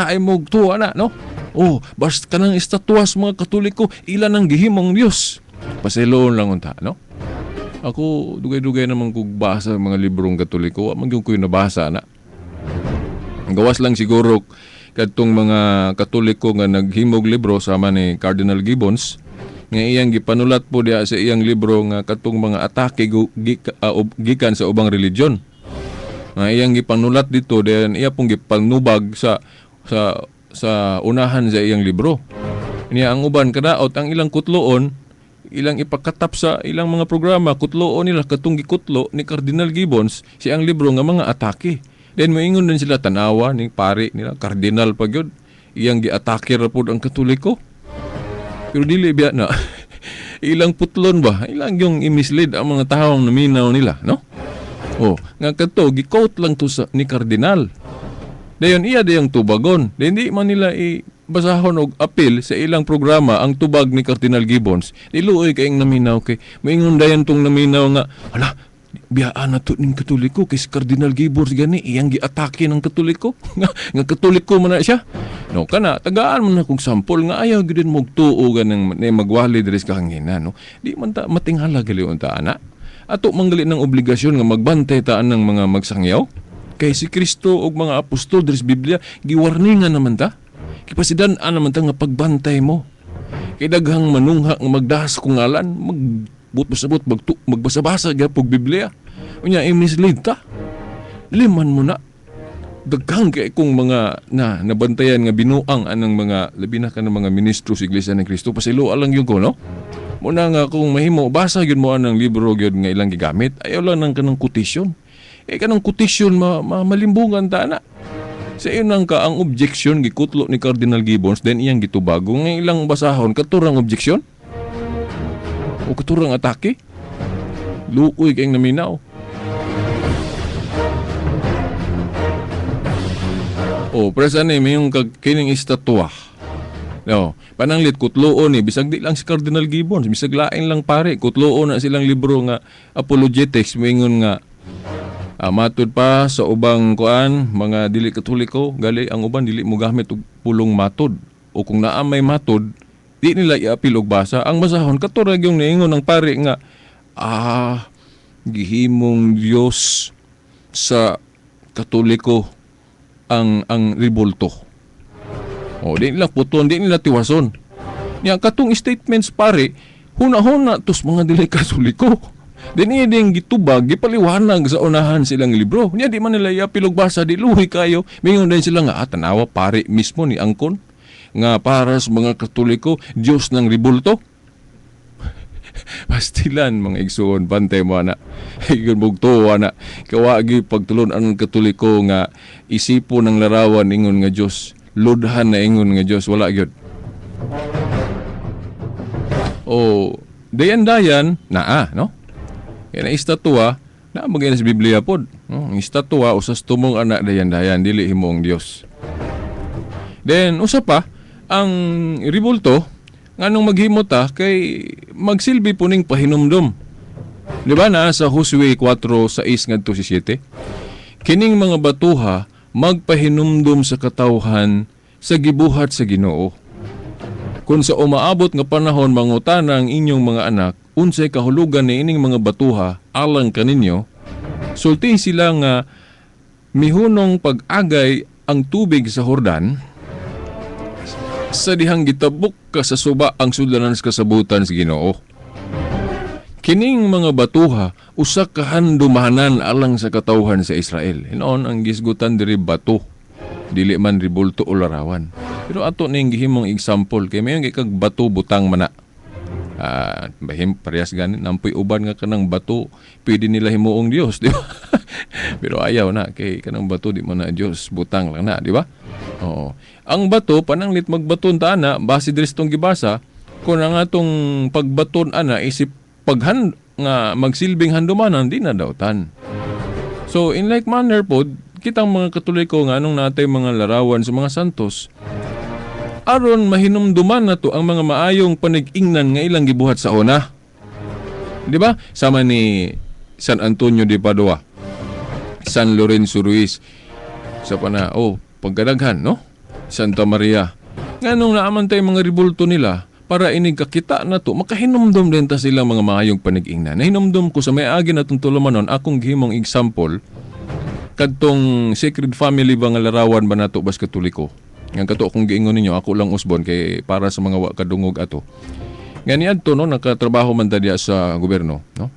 ay mogtuwa na, no? Oh, basta kanang estatwa sa mga Katoliko ila nang gihimong Dios. Pasayloon lang unta, no? Ako dugay-dugay naman kog basa mga librong Katoliko, wa man gyud ko'y nabasa na. Gawas lang siguro kadtong mga Katoliko nga naghimog libro sama ni Cardinal Gibbons nga iyang gipanulat po diha sa iyang libro nga kadtong mga atake gikan sa ubang relihiyon. Nga iyang gipanulat dito, then iya pong gipanubag sa sa sa unahan sa iyang libro. Niya ang uban kadaot ang ilang kutloon, ilang ipakatap sa ilang mga programa, kutloon nila katong gikutlo ni Cardinal Gibbons sa iyang libro nga mga atake. Then moingon din sila, tanawa ni pari nila, cardinal pa gyud, iyang giatake ra pud ang Katoliko. Pero dili biya na. Ilang putlon ba? Ilang yung i-mislead ang mga taong naminaw nila, no? Oh, nga kadto gi-quote lang to sa ni Cardinal. Dayon iya dayang tubagon. Dayon di man nila i basahon og apil sa ilang programa ang tubag ni Cardinal Gibbons. Niluoy kayong naminaw kay moingon dayon tong naminaw nga hala, biyaan na to ning Katoliko kay si Cardinal Gibbons gani iyang giatake ng Katoliko nga Katoliko man na siya. No, kana tagaan man na kog sampol nga ayaw gyud mo tuo ganang ni magwali diri sa kahanginan, no. Di man ta matinghala gali unta ana. Ato manggali ng obligasyon nga magbantay taan ng mga magsangyaw. Kay si Kristo ug mga apostol diri sa Biblia giwarningan naman ta. Kipasidan-an naman ta nga pagbantay mo. Kay daghang manungha nga magdahas kung ngalan, magbut-basabot, magbasa-basa gyapon Biblia. Unya i-mislead ta. Liman mo na. Daghang kay kung mga na nabantayan nga binuang anang mga labi na kanang mga ministro sa Iglesia ni Cristo, pasaylo lang yun ko, no? Muna nga kung mahimo basa gyud mo anang libro gyud nga ilang gigamit, ayaw lang nang kanang quotation. Eh kanang quotation malimbungan ta na. Sa iyo nang ka ang objection gikutlo ni Cardinal Gibbons, then iyang gitubago nga ilang basahon katurang objection o katurang atake. Luoy kayong naminaw. O, pero sa ano, may yung kining estatwa. No, pananglit kutloon ni bisag di lang si Cardinal Gibbons, bisag lain lang pare, kutloon na silang libro nga apologetics moingon nga matud pa sa ubang kuan mga dili Katoliko, gali ang uban dili mo gamit og pulong matod o kung naa may matod di nila iapil og basa. Ang basahon katurag yung niingon ng pare nga gihimong Dios sa Katoliko ang ribulto. O, di nila puton, di nila tiwason. Nya katong statements pare, huna-huna tos mga dili Katoliko. Di niya din gitubag, gipaliwanag sa unahan silang libro. Nya di man nila iapil og basa, di luhi kayo. Mingon din sila nga, tanawa pare mismo ni Angkon nga para sa mga Katoliko, Diyos ng ribulto. Pastilan mga igsuon, bantay mo ana. Igon bugto ana. Kawagi pagtulon ang Katoliko nga isipo ng larawan ingon nga Diyos, ludhan na ingon nga Diyos, wala gyud. O dayan-dayan naa, no? Kaya na istatwa na magay sa Biblia pod. No? No? Ang estatwa usas tumong ana dayan-dayan, dili himuong Dios. Then usa pa ang ribulto, nganong maghimo ta, kay magsilbi po ning pahinumdom. Di ba na sa Josue 4:6 ngadto si 7? Kining mga batuha magpahinumdom sa katawhan sa gibuhat sa Ginoo. Kung sa umaabot nga panahon mangutana ang inyong mga anak, unsay kahulugan ni ining mga batuha alang kaninyo, sulti sila nga mihunong pag-agay ang tubig sa Hordan, sa dihang gitabok ka sa suba ang sudlanan sa kasabutan sa Ginoo. Kining mga batuha usa ka handumanan alang sa katawhan sa Israel. Hinoon ang gisgutan diri bato, dili man ribulto o larawan. Pero ato ning gihimong example kay mayon kay kag bato butang mana. Bahim parehas gani nampoy uban nga kanang bato pwede nila himuong Dios, di ba? Pero ayaw na kay kanang bato di man na Dios, butang lang na, di ba? Oo. Ang bato pananglit magbaton ta ana base diri sa tong gibasa, kung ang atong pagbaton ana isip paghan nga magsilbing handumanan, di na dautan. So in like manner pod, kitang mga Katoliko, nga anong natay mga larawan sa mga santos aron mahinumduman nato ang mga maayong panig-ingnan nga ilang gibuhat sa una. Di ba? Sama ni San Antonio de Padua, San Lorenzo Ruiz, sa pana, oh, pagkadaghan, no? Santa Maria. Nganong naaman tayo mga ribulto nila para inig kakita na to, makahinumdum din ta sila mga maayong panig-ingnan. Nahinumdum ko sa may agi na itong tulumanon, akong gihimong example, kadtong Sacred Family ba nga larawan ba nato bas Katoliko. Nga kato akong giingon ninyo, ako lang usbon kay para sa mga wa kadungog ato. Nga niadto no, nakatrabaho man ta diya sa gobyerno, no?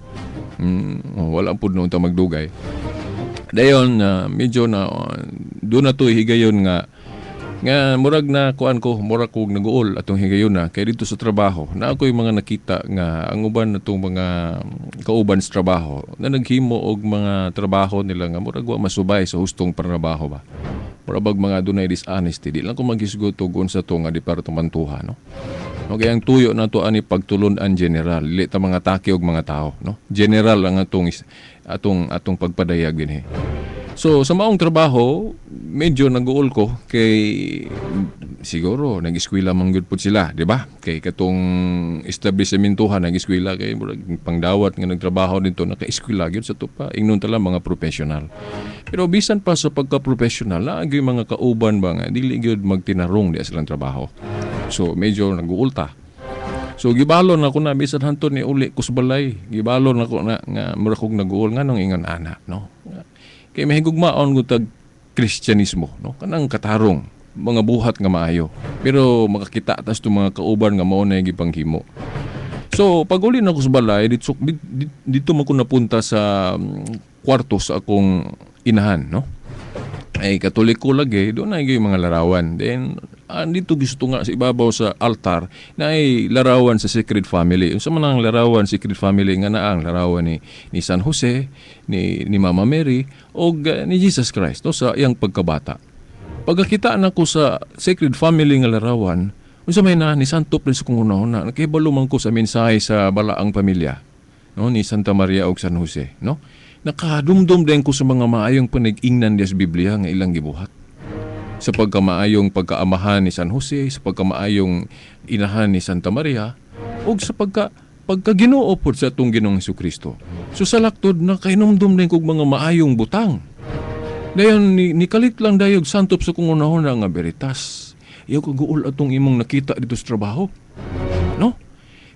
Oh, wala pud noon ta magdugay. Dayon medyo na doon na to higayon nga nga murag na kuan ko, murag kog naguol atong higayon na kay dito sa trabaho na ako'y mga nakita nga ang uban natong mga kauban sa trabaho na naghimo og mga trabaho nila nga murag wa masubay sa hustong trabaho ba, murag bag mga dunay dishonesty. Di lang ko maghisgot og unsa to nga departamentuha, no? Okay, ang tuyo na to ani pagtulon-an general, dili ta mga taki og mga tao, no? General ang atong atong pagpadayag dinhi. So sa maong trabaho, medyo nag-uol ko kay siguro nag-eskwela man gyud pud sila, di ba? Kay katong establishmentuhan nag-eskwela kay murag pangdawat nga nagtrabaho dito naka-eskwela gyud sa tupa. Ingnon ta lang mga professional. Pero bisan pa sa pagka-professional, naa gyud mga kauban ba nga dili gyud magtinarong di silang trabaho. So medyo nag-uul ta. So gibalon ako na bisan hantod ni uli ko sa balay. Gibalon ako na nga mura kog nag-uol nganong ingon ana, no? Kay mahigugmaon ko tag Kristyanismo, no? Kanang katarong, mga buhat nga maayo. Pero makakita tas itong mga kauban nga mao na yung gipanghimo. So pag uli na ako sa balay, dito, dito man ko napunta sa kwarto sa akong inahan, no? Ay Katoliko lagi, doon na yung mga larawan. Then, dito gusto nga sa ibabaw sa altar na ay larawan sa Sacred Family. Unsa man ang larawan Sacred Family nga naa ang larawan ni San Jose, ni Mama Mary og ni Jesus Christ, no, sa iyang pagkabata. Pagkakita na ko sa Sacred Family nga larawan, unsa may na ni santop rin sa kong una-una, nakahibalo man ko sa mensahe sa balaang pamilya, no, ni Santa Maria og San Jose, no? Nakadumdum din ko sa mga maayong panig-ingnan diya sa Biblia nga ilang gibuhat. Sa pagkamaayong pagkaamahan ni San Jose, sa pagkamaayong inahan ni Santa Maria, ug sa pagka Ginoo pod sa atong Ginoong Kristo. So sa laktod nakahinumdum din kog mga maayong butang. Dayon ni kalit lang dayog santop sa kong unahon nga veritas. Iyaw kaguol atong imong nakita dito sa trabaho. No?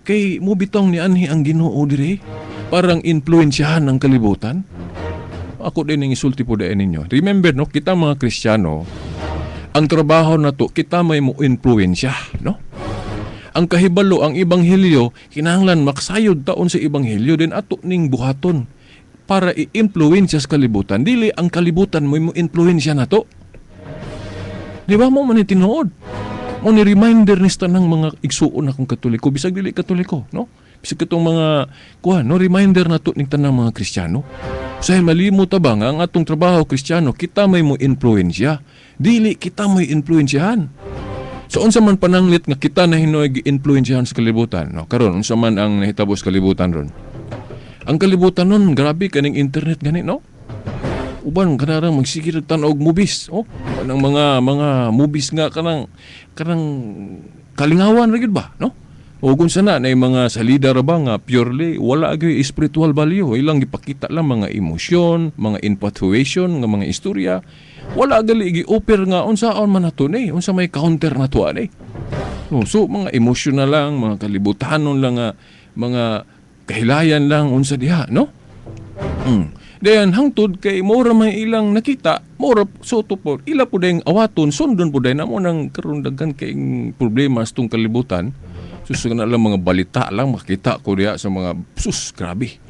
Kay mo bitong ni anhi ang Ginoo dire parang influensyahan ng kalibutan. Ako din ang isulti po dahil ninyo. Remember, no, kita mga Kristiyano, ang trabaho na to, kita may mo influensya, no? Ang kahibalo, ang ebanghelyo, kinahanglan maksayod taon sa ebanghelyo din ato ning buhaton para i-influensya sa kalibutan. Dili ang kalibutan mo influensya na to. Di ba mo man ni tinuod? Mo ni reminder ni sa tanang mga igsuon akong Katoliko, bisag dili Katoliko, no? Bisag katong mga kuha, no, reminder na to ning tanang mga Kristiyano. Say malimot ta ba nga ang atong trabaho Kristiyano, kita may mo influensya. Dili kita may influensyahan. So unsa man pananglit nga kita na hinoy gi-influensyahan sa kalibutan, no? Karon unsa man ang nahitabo sa kalibutan ron? Ang kalibutan nun, grabe kaning internet gani, no? Uban kanarang magsige rag tan-aw og movies, oh. Kanang mga movies nga kanang kalingawan ra gyud ba, no? O kung sana na mga salida ra ba nga purely wala gyud spiritual value, ilang gipakita lang mga emosyon, mga infatuation nga mga istorya. Wala gali gi-offer nga unsaon man nato ni, unsa may counter nato ani. Oh, so mga emosyon na lang, mga kalibutanon lang nga mga kahilayan lang unsa diha, no? Dayan hangtod kay mora may ilang nakita, mora soto po, ila po dayang awaton, sundon po dayon namo nang karon daghan kay problema sa tong kalibutan. Sus, na lang mga balita lang makita ko diha sa mga sus, grabe.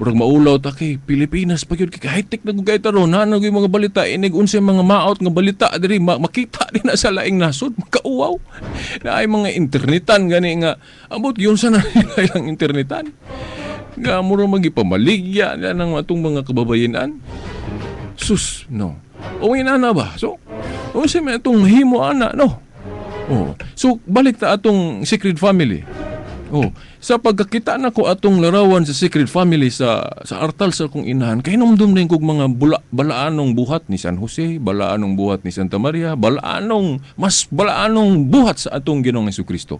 Murag maulaw ta kay Pilipinas pa gyud kay high-tech na gud kay taron na gyud mga balita inig unsay mga maot nga balita diri makita din na sa laing nasod, makauwaw. Na ay mga internetan gani nga ambot yun sa na nila ilang internetan. Nga mura magipamaligya na ng atong mga kababayenan. Sus, no. O na ba? So, unsa may atong mahimo ana, no? Oh. So, balik ta atong Sacred Family. Oh, sa pagkakita na ko atong larawan sa Sacred Family sa artal sa akong inahan, kay hinumdum din kog mga balaanong buhat ni San Jose, balaanong buhat ni Santa Maria, balaanong mas balaanong buhat sa atong Ginoong Hesukristo.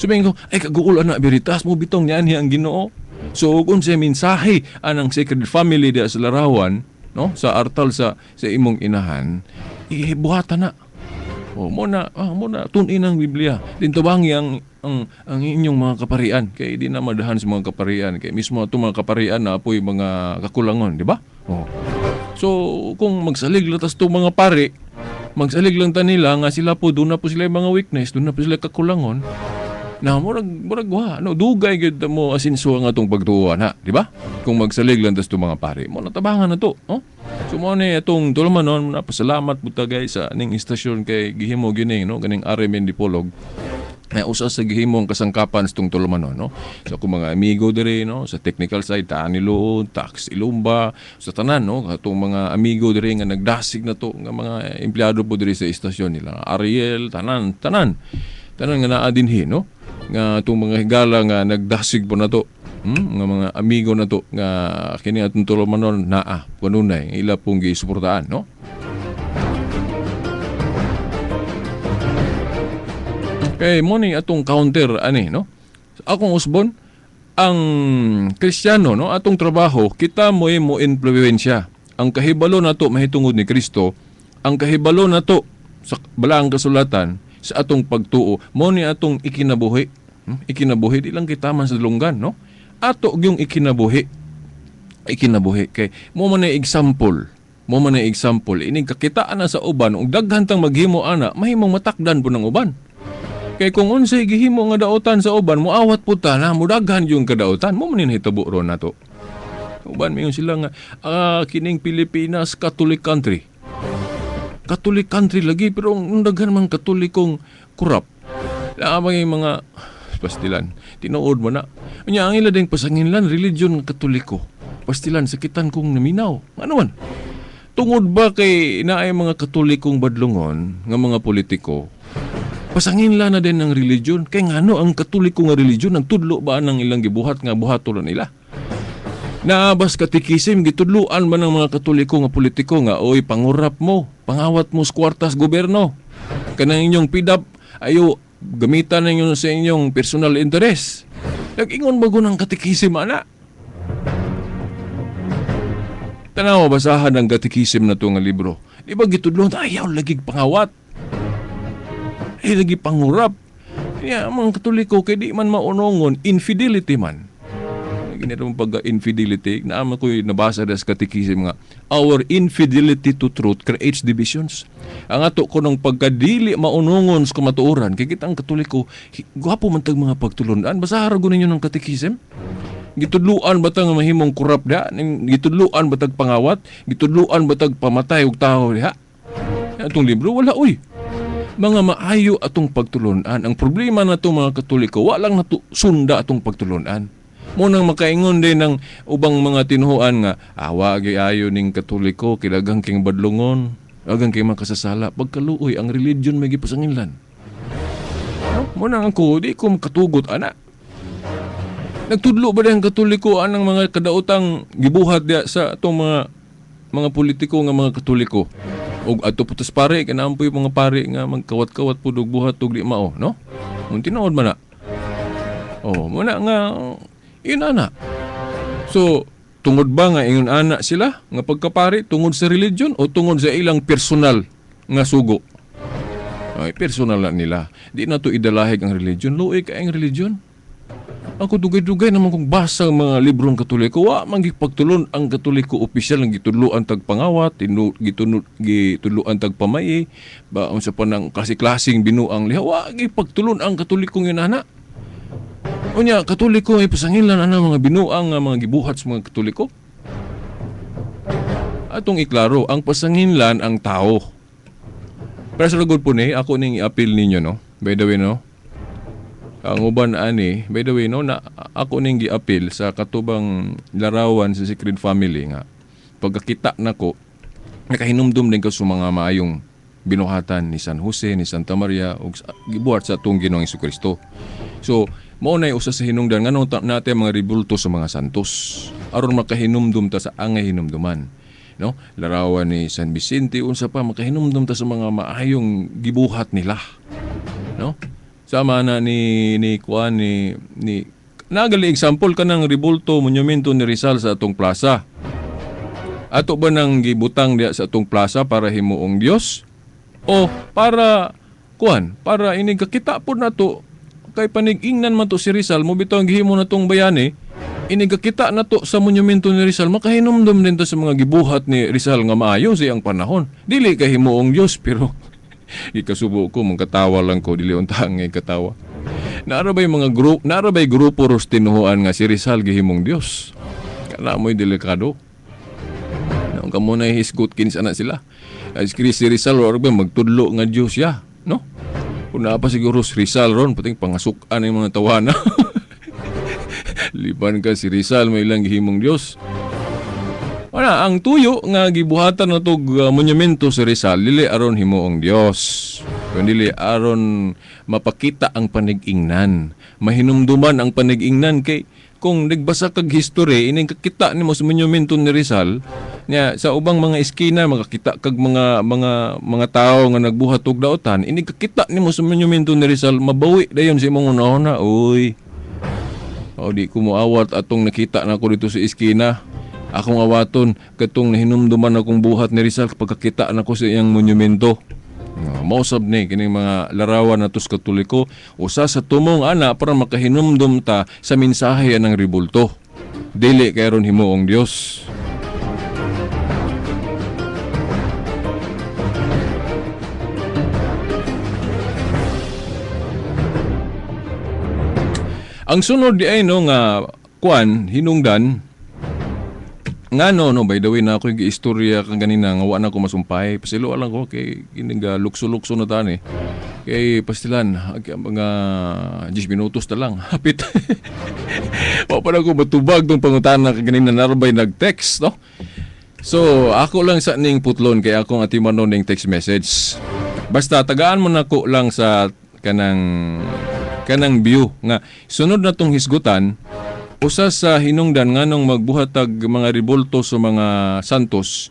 So ko, ay kaguol ana veritas mo bitong niyan ang Ginoo. So kung sa mensahe anang Sacred Family diha sa larawan, no, sa artal sa imong inahan, ibuhatan na. Oh, mo na tun-in ang Biblia. Din tabangi ang inyong mga kaparian kay di na madahan sa mga kaparian kay mismo atong mga kaparian na apoy mga kakulangon, di ba? Oh. So kung magsalig lang tas itong mga pare, magsalig lang ta nila nga sila po doon na po sila yung mga weakness, doon na po sila kakulangon. Na murag wa no dugay gyud mo asinso ang atong pagtuo na, di ba? Kung magsalig lang tas itong mga pare, mo natabangan na to, oh. So mo ni atong tulumanon na pasalamat po ta guys sa ning istasyon kay gihimo gini no ganing RMN Dipolog. Na usa sa gihimong kasangkapan sa itong tulumanon, no? So akong mga amigo diri, no, sa technical side, ta Nilo, Tax Ilumba, sa tanan, no, atong mga amigo diri nga nagdasig na to nga mga empleyado po diri sa istasyon nila. Ariel, tanan, tanan. Tanan nga naa dinhi, no? Nga atong mga higala nga nagdasig po na to. Nga mga amigo na to nga kini atong tulumanon naa kanunay ila pong gisuportahan, no? Kay mo ni atong counter ani, no? Akong usbon ang Kristiyano, no, atong trabaho kita mo'y mo impluwensya. Ang kahibalo nato mahitungod ni Kristo, ang kahibalo nato sa balaang kasulatan sa atong pagtuo, mo ni atong ikinabuhi. Ikinabuhi di lang kita man sa lunggan, no? Ato gyung ikinabuhi. Ikinabuhi kay mo man na example. Mo man na example inig kakitaan na sa uban ug daghan tang maghimo ana, mahimong matakdan po ng uban. Kay kung unsay gihimo nga daotan sa uban, moawat pud ta na mudaghan yung kadautan, mo man nahitabo ron nato. Uban mayon sila nga kining Pilipinas Catholic country. Catholic country lagi pero ang daghan man Katolikong corrupt. Naa yung mga pastilan, tinuod mo na. Unya ang ila ding pasanginlan religion nga Katoliko. Pastilan sakitan kong naminaw. Ano man? Tungod ba kay naay mga Katolikong badlongon nga mga politiko? Pasanginlan na din ng religion. Kay ngano ang Katoliko nga religion nagtudlo ba ang ilang gibuhat nga buhaton nila? Naabas katikisim gitudloan man ng mga Katoliko nga politiko nga oy pangurap mo, pangawat mo sa kwartas gobyerno. Kanang inyong PDAP ayo gamitan ninyo sa inyong personal interest. Nag-ingon ba ng katikisim ana? Tanaw basahan ang katikisim na to nga libro. Di ba gitudloan ayaw lagi pangawat. Ay lagi pangurap. Kaya ang mga Katoliko kay di man maunongon infidelity man. Ginito mong pagka-infidelity, naama ko'y nabasa das katikisim nga, our infidelity to truth creates divisions. Ang ato ko ng pagkadili maunongon sa kamatuoran, kay kitang Katoliko, gwapo man tag mga pagtulunan, basahan ko ninyo ng katikisim. Gitudluan ba tang mahimong kurap diha? Gitudluan ba tag pangawat? Gitudluan ba tag pamatay og tao diha? Atong libro, wala oy. Mga maayo atong pagtulunan. Ang problema na itong mga Katoliko, walang nato sunda atong pagtulunan. Munang makaingon din ng ubang mga tinuhuan nga awa ayo ning Katoliko kilagang king badlongon, agang kay makasasala pagkaluoy ang religion may gipasanginlan. No? Munang ako di ko makatugot ana. Nagtudlo ba ang Katoliko anang mga kadaotang gibuhat diya sa atong mga mga politiko nga mga Katoliko. Og adto po tas pare, kanampoy mga pare nga magkawat-kawat pud og buhat og di mao, no? Mun tinuod man na. Oh, muna nga yun ana. So, tungod ba nga ingon ana sila nga pagkapari tungod sa religion o tungod sa ilang personal nga sugo? Ay, personal na nila. Di na to idalahig ang religion. Luoy kay ang religion. Ako dugay-dugay naman kung basa ang mga librong Katoliko, wa man gipagtulon ang Katoliko opisyal ang gitudloan tag pangawat, gitudloan tag pamayi, ba unsa pa nang klase-klaseng binuang liha, wa gipagtulon ang Katolikong inana. Unya, Katoliko ay pasangilan ana mga binuang nga mga gibuhat sa mga Katoliko. Atong iklaro, ang pasanginlan ang tao. Pero sa lugod po ni, ako ning i-appeal ninyo, no? By the way, no? Ang uban ani, by the way, no, na ako ning gi-appeal sa katubang larawan sa Sacred Family nga pagkakita nako, nakahinumdum din ko sa mga maayong binuhatan ni San Jose, ni Santa Maria ug gibuhat sa atong Ginoong Hesukristo. So, mao nay usa sa hinungdan nganong natin mga rebulto sa mga santos aron makahinumdum ta sa angay hinumduman, no? Larawan ni San Vicente, unsa pa, makahinumdum ta sa mga maayong gibuhat nila, no? Sama na ni kuan ni nagali example kanang rebulto monumento ni Rizal sa atong plaza. Ato ba nang gibutang diya sa atong plaza para himuong Dios o para kuan, para inig kakita pod nato kay panig-ingnan man to si Rizal mo bitaw ang gihimo natong bayani, inig kakita nato sa monumento ni Rizal, makahinumdum din to sa mga gibuhat ni Rizal nga maayo sa iyang panahon. Dili kay himuong Dios, pero ikasubo ko, mangkatawa lang ko, dili unta ang ikatawa. Naara ba'y mga grupo, naara ba'y grupo ros tinuhuan nga si Rizal gihimong Dios? Kana mo'y delikado. Noong kamo na hisgot kinsa na sila. Ay, si Rizal or ba magtudlo nga Dios siya, no? Kung naa pa siguro si Rizal ron, pating pangasukan ang mga tawana. Liban ka si Rizal, may ilang gihimong Dios. Wala, ang tuyo nga gibuhatan na tog monumento si Rizal, dili aron himuong Dios. Kun dili aron mapakita ang panig-ingnan. Mahinumduman ang panig-ingnan kay kung nagbasa kag history, ining kakita nimo sa monumento ni Rizal, nya sa ubang mga eskina makakita kag mga tawo nga nagbuhat og daotan, ining kakita nimo sa monumento ni Rizal, mabawi dayon sa imong unahona, uy. O di ko moawat atong nakita nako dito sa eskina. Akong awaton katong nahinumduman akong buhat ni Rizal pagkakita nako sa iyang monumento. Mausab ni kining mga larawan nato sa Katoliko, usa sa tumong ana para makahinumdum ta sa mensahe ng rebulto. Dili kay aron himuong Dios. Ang sunod di ay no nga kuan hinungdan nga no, by the way na ako yung giistorya kang ganina nga wa na ko masumpay. Pasilo lang ko kay kining lukso-lukso na tani. Kay pastilan mga 10 minutos na lang. Hapit. Wa pa na ko matubag tong pangutana kang ganina narbay nag-text, no? So, ako lang sa ning putlon kay akong atimanon ning text message. Basta tagaan mo nako lang sa kanang view nga sunod na tong hisgutan. Usa sa hinungdan nganong magbuhatag mga rebulto sa mga santos,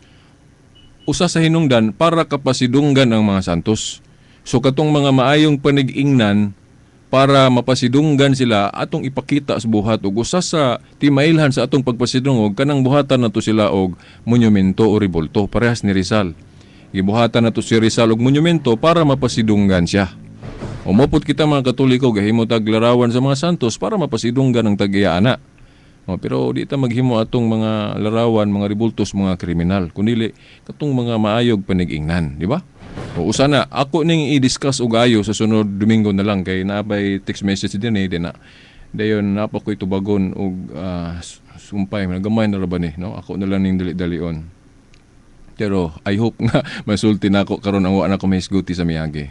usa sa hinungdan para kapasidunggan ang mga santos. So katong mga maayong panig-ingnan para mapasidunggan sila atong ipakita sa buhat ug usa sa timailhan sa atong pagpasidungog kanang buhatan nato sila og monumento o rebulto parehas ni Rizal. Gibuhatan nato si Rizal og monumento para mapasidunggan siya. Umupot kita mga Katoliko, gahimo tag larawan sa mga santos para mapasidunggan ang tag-iya ana. O, pero di ta maghimo atong mga larawan, mga rebultos, mga kriminal. Kundili katong mga maayog panig-ingnan, di ba? O, usa na, ako ning i-discuss og ayo sa sunod Domingo na lang kay naabay text message din eh, di na. Dayon napa ko'y tubagon og sumpay, nagamay na ra ba ni, no? Ako na lang ning dali-dalion. Pero I hope nga masulti nako karon ang wa na ko mahisguti sa miagi.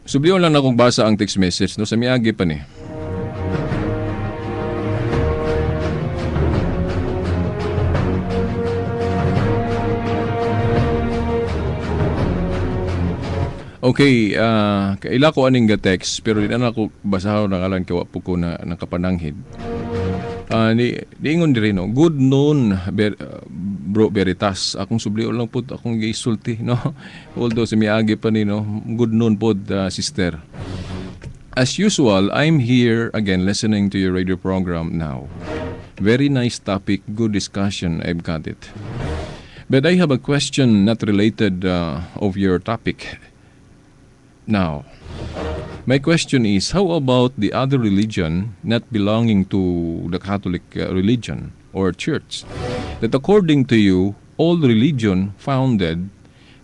Subliyon lang akong basa ang text message, no, sa miagi pa ni. Okay, kaila ko aning ga text pero di na ako basahon ang alang kay wa po ko na nakapananghid. Ni niingon diri, no. "Good noon, bro Veritas. Akong sublion lang pud akong gisulti, no." Although sa miagi pa ni, no. Good noon pod, sister. "As usual, I'm here again listening to your radio program now. Very nice topic, good discussion, I've got it. But I have a question not related of your topic now. My question is, how about the other religion not belonging to the Catholic religion or church? That according to you, all religion founded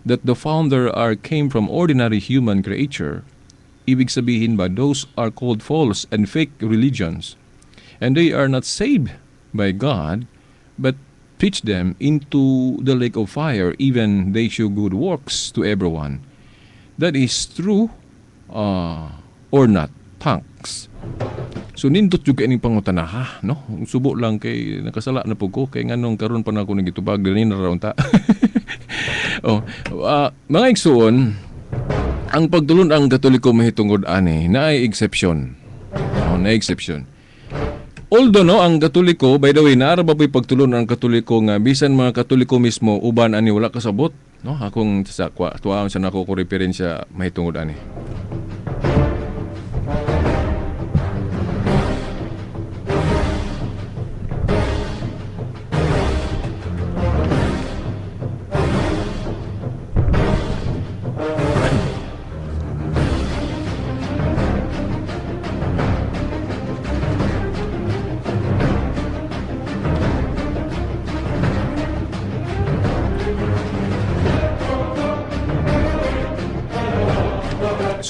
that the founder are came from ordinary human creature. Ibig sabihin ba, those are called false and fake religions. And they are not saved by God, but pitch them into the lake of fire, even they show good works to everyone. That is true or not? Thanks." So nindot jud kay ning pangutana ha, no? Subo lang kay nakasala na pud ko kay nganong karon pa na ako nagitubag diri na ra unta. Oh, mga igsuon, ang pagtulon ang Katoliko mahitungod ani naay exception. Oh, naay exception. Although, no, ang Katoliko, by the way, naara ba po'y pagtulon ang Katoliko nga bisan mga Katoliko mismo uban ani wala kasabot, no? Akong sa kwa tuwaon sa nako ko referensya mahitungod ani.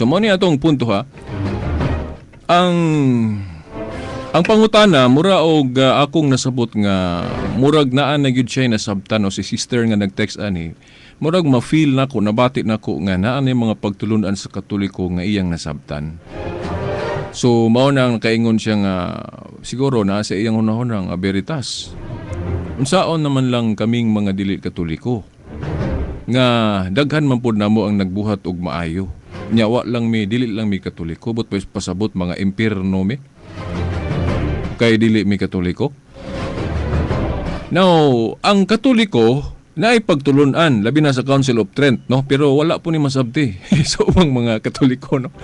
So mo ni atong punto ha. Ang pangutana mura og akong nasabot nga murag naa na gyud siya nasabtan o si sister nga nag-text ani. Murag ma-feel nako, nabati nako nga naa ni mga pagtulun-an sa Katoliko nga iyang nasabtan. So mao na ang nakaingon siya nga siguro naa sa iyang hunahuna nga, "Veritas. Unsaon naman lang kaming mga dili Katoliko nga daghan man pud namo ang nagbuhat og maayo. Nya wa lang mi, dili lang mi Katoliko, but pasabot mga impierno mi kay dili mi Katoliko." Now, ang Katoliko naay pagtulun-an labi na sa Council of Trent, no, pero wala po ni masabti sa ubang mga Katoliko, no.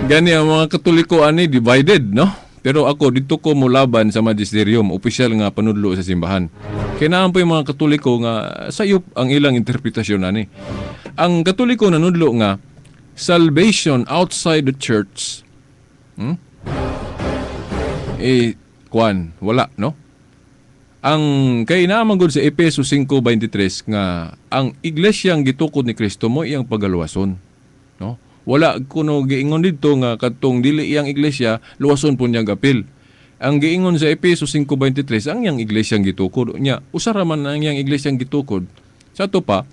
Gani ang mga Katoliko ani divided, no. Pero ako dito ko molaban sa magisterium, opisyal nga panudlo sa simbahan. Kay naa po yung mga Katoliko nga sayop ang ilang interpretasyon ani. Ang Katoliko nanudlo nga salvation outside the church, Eh kwan, wala, no? Ang kay naa man gud sa Efeso 5:23 nga ang iglesyang gitukod ni Kristo mo iyang pagaluwason, no? Wala kuno giingon didto nga kadtong dili iyang iglesia luwason po niyang apil. Ang giingon sa Efeso 5:23 ang iyang iglesyang gitukod. Nya usa ra man ang iyang iglesyang gitukod. Sa ato pa,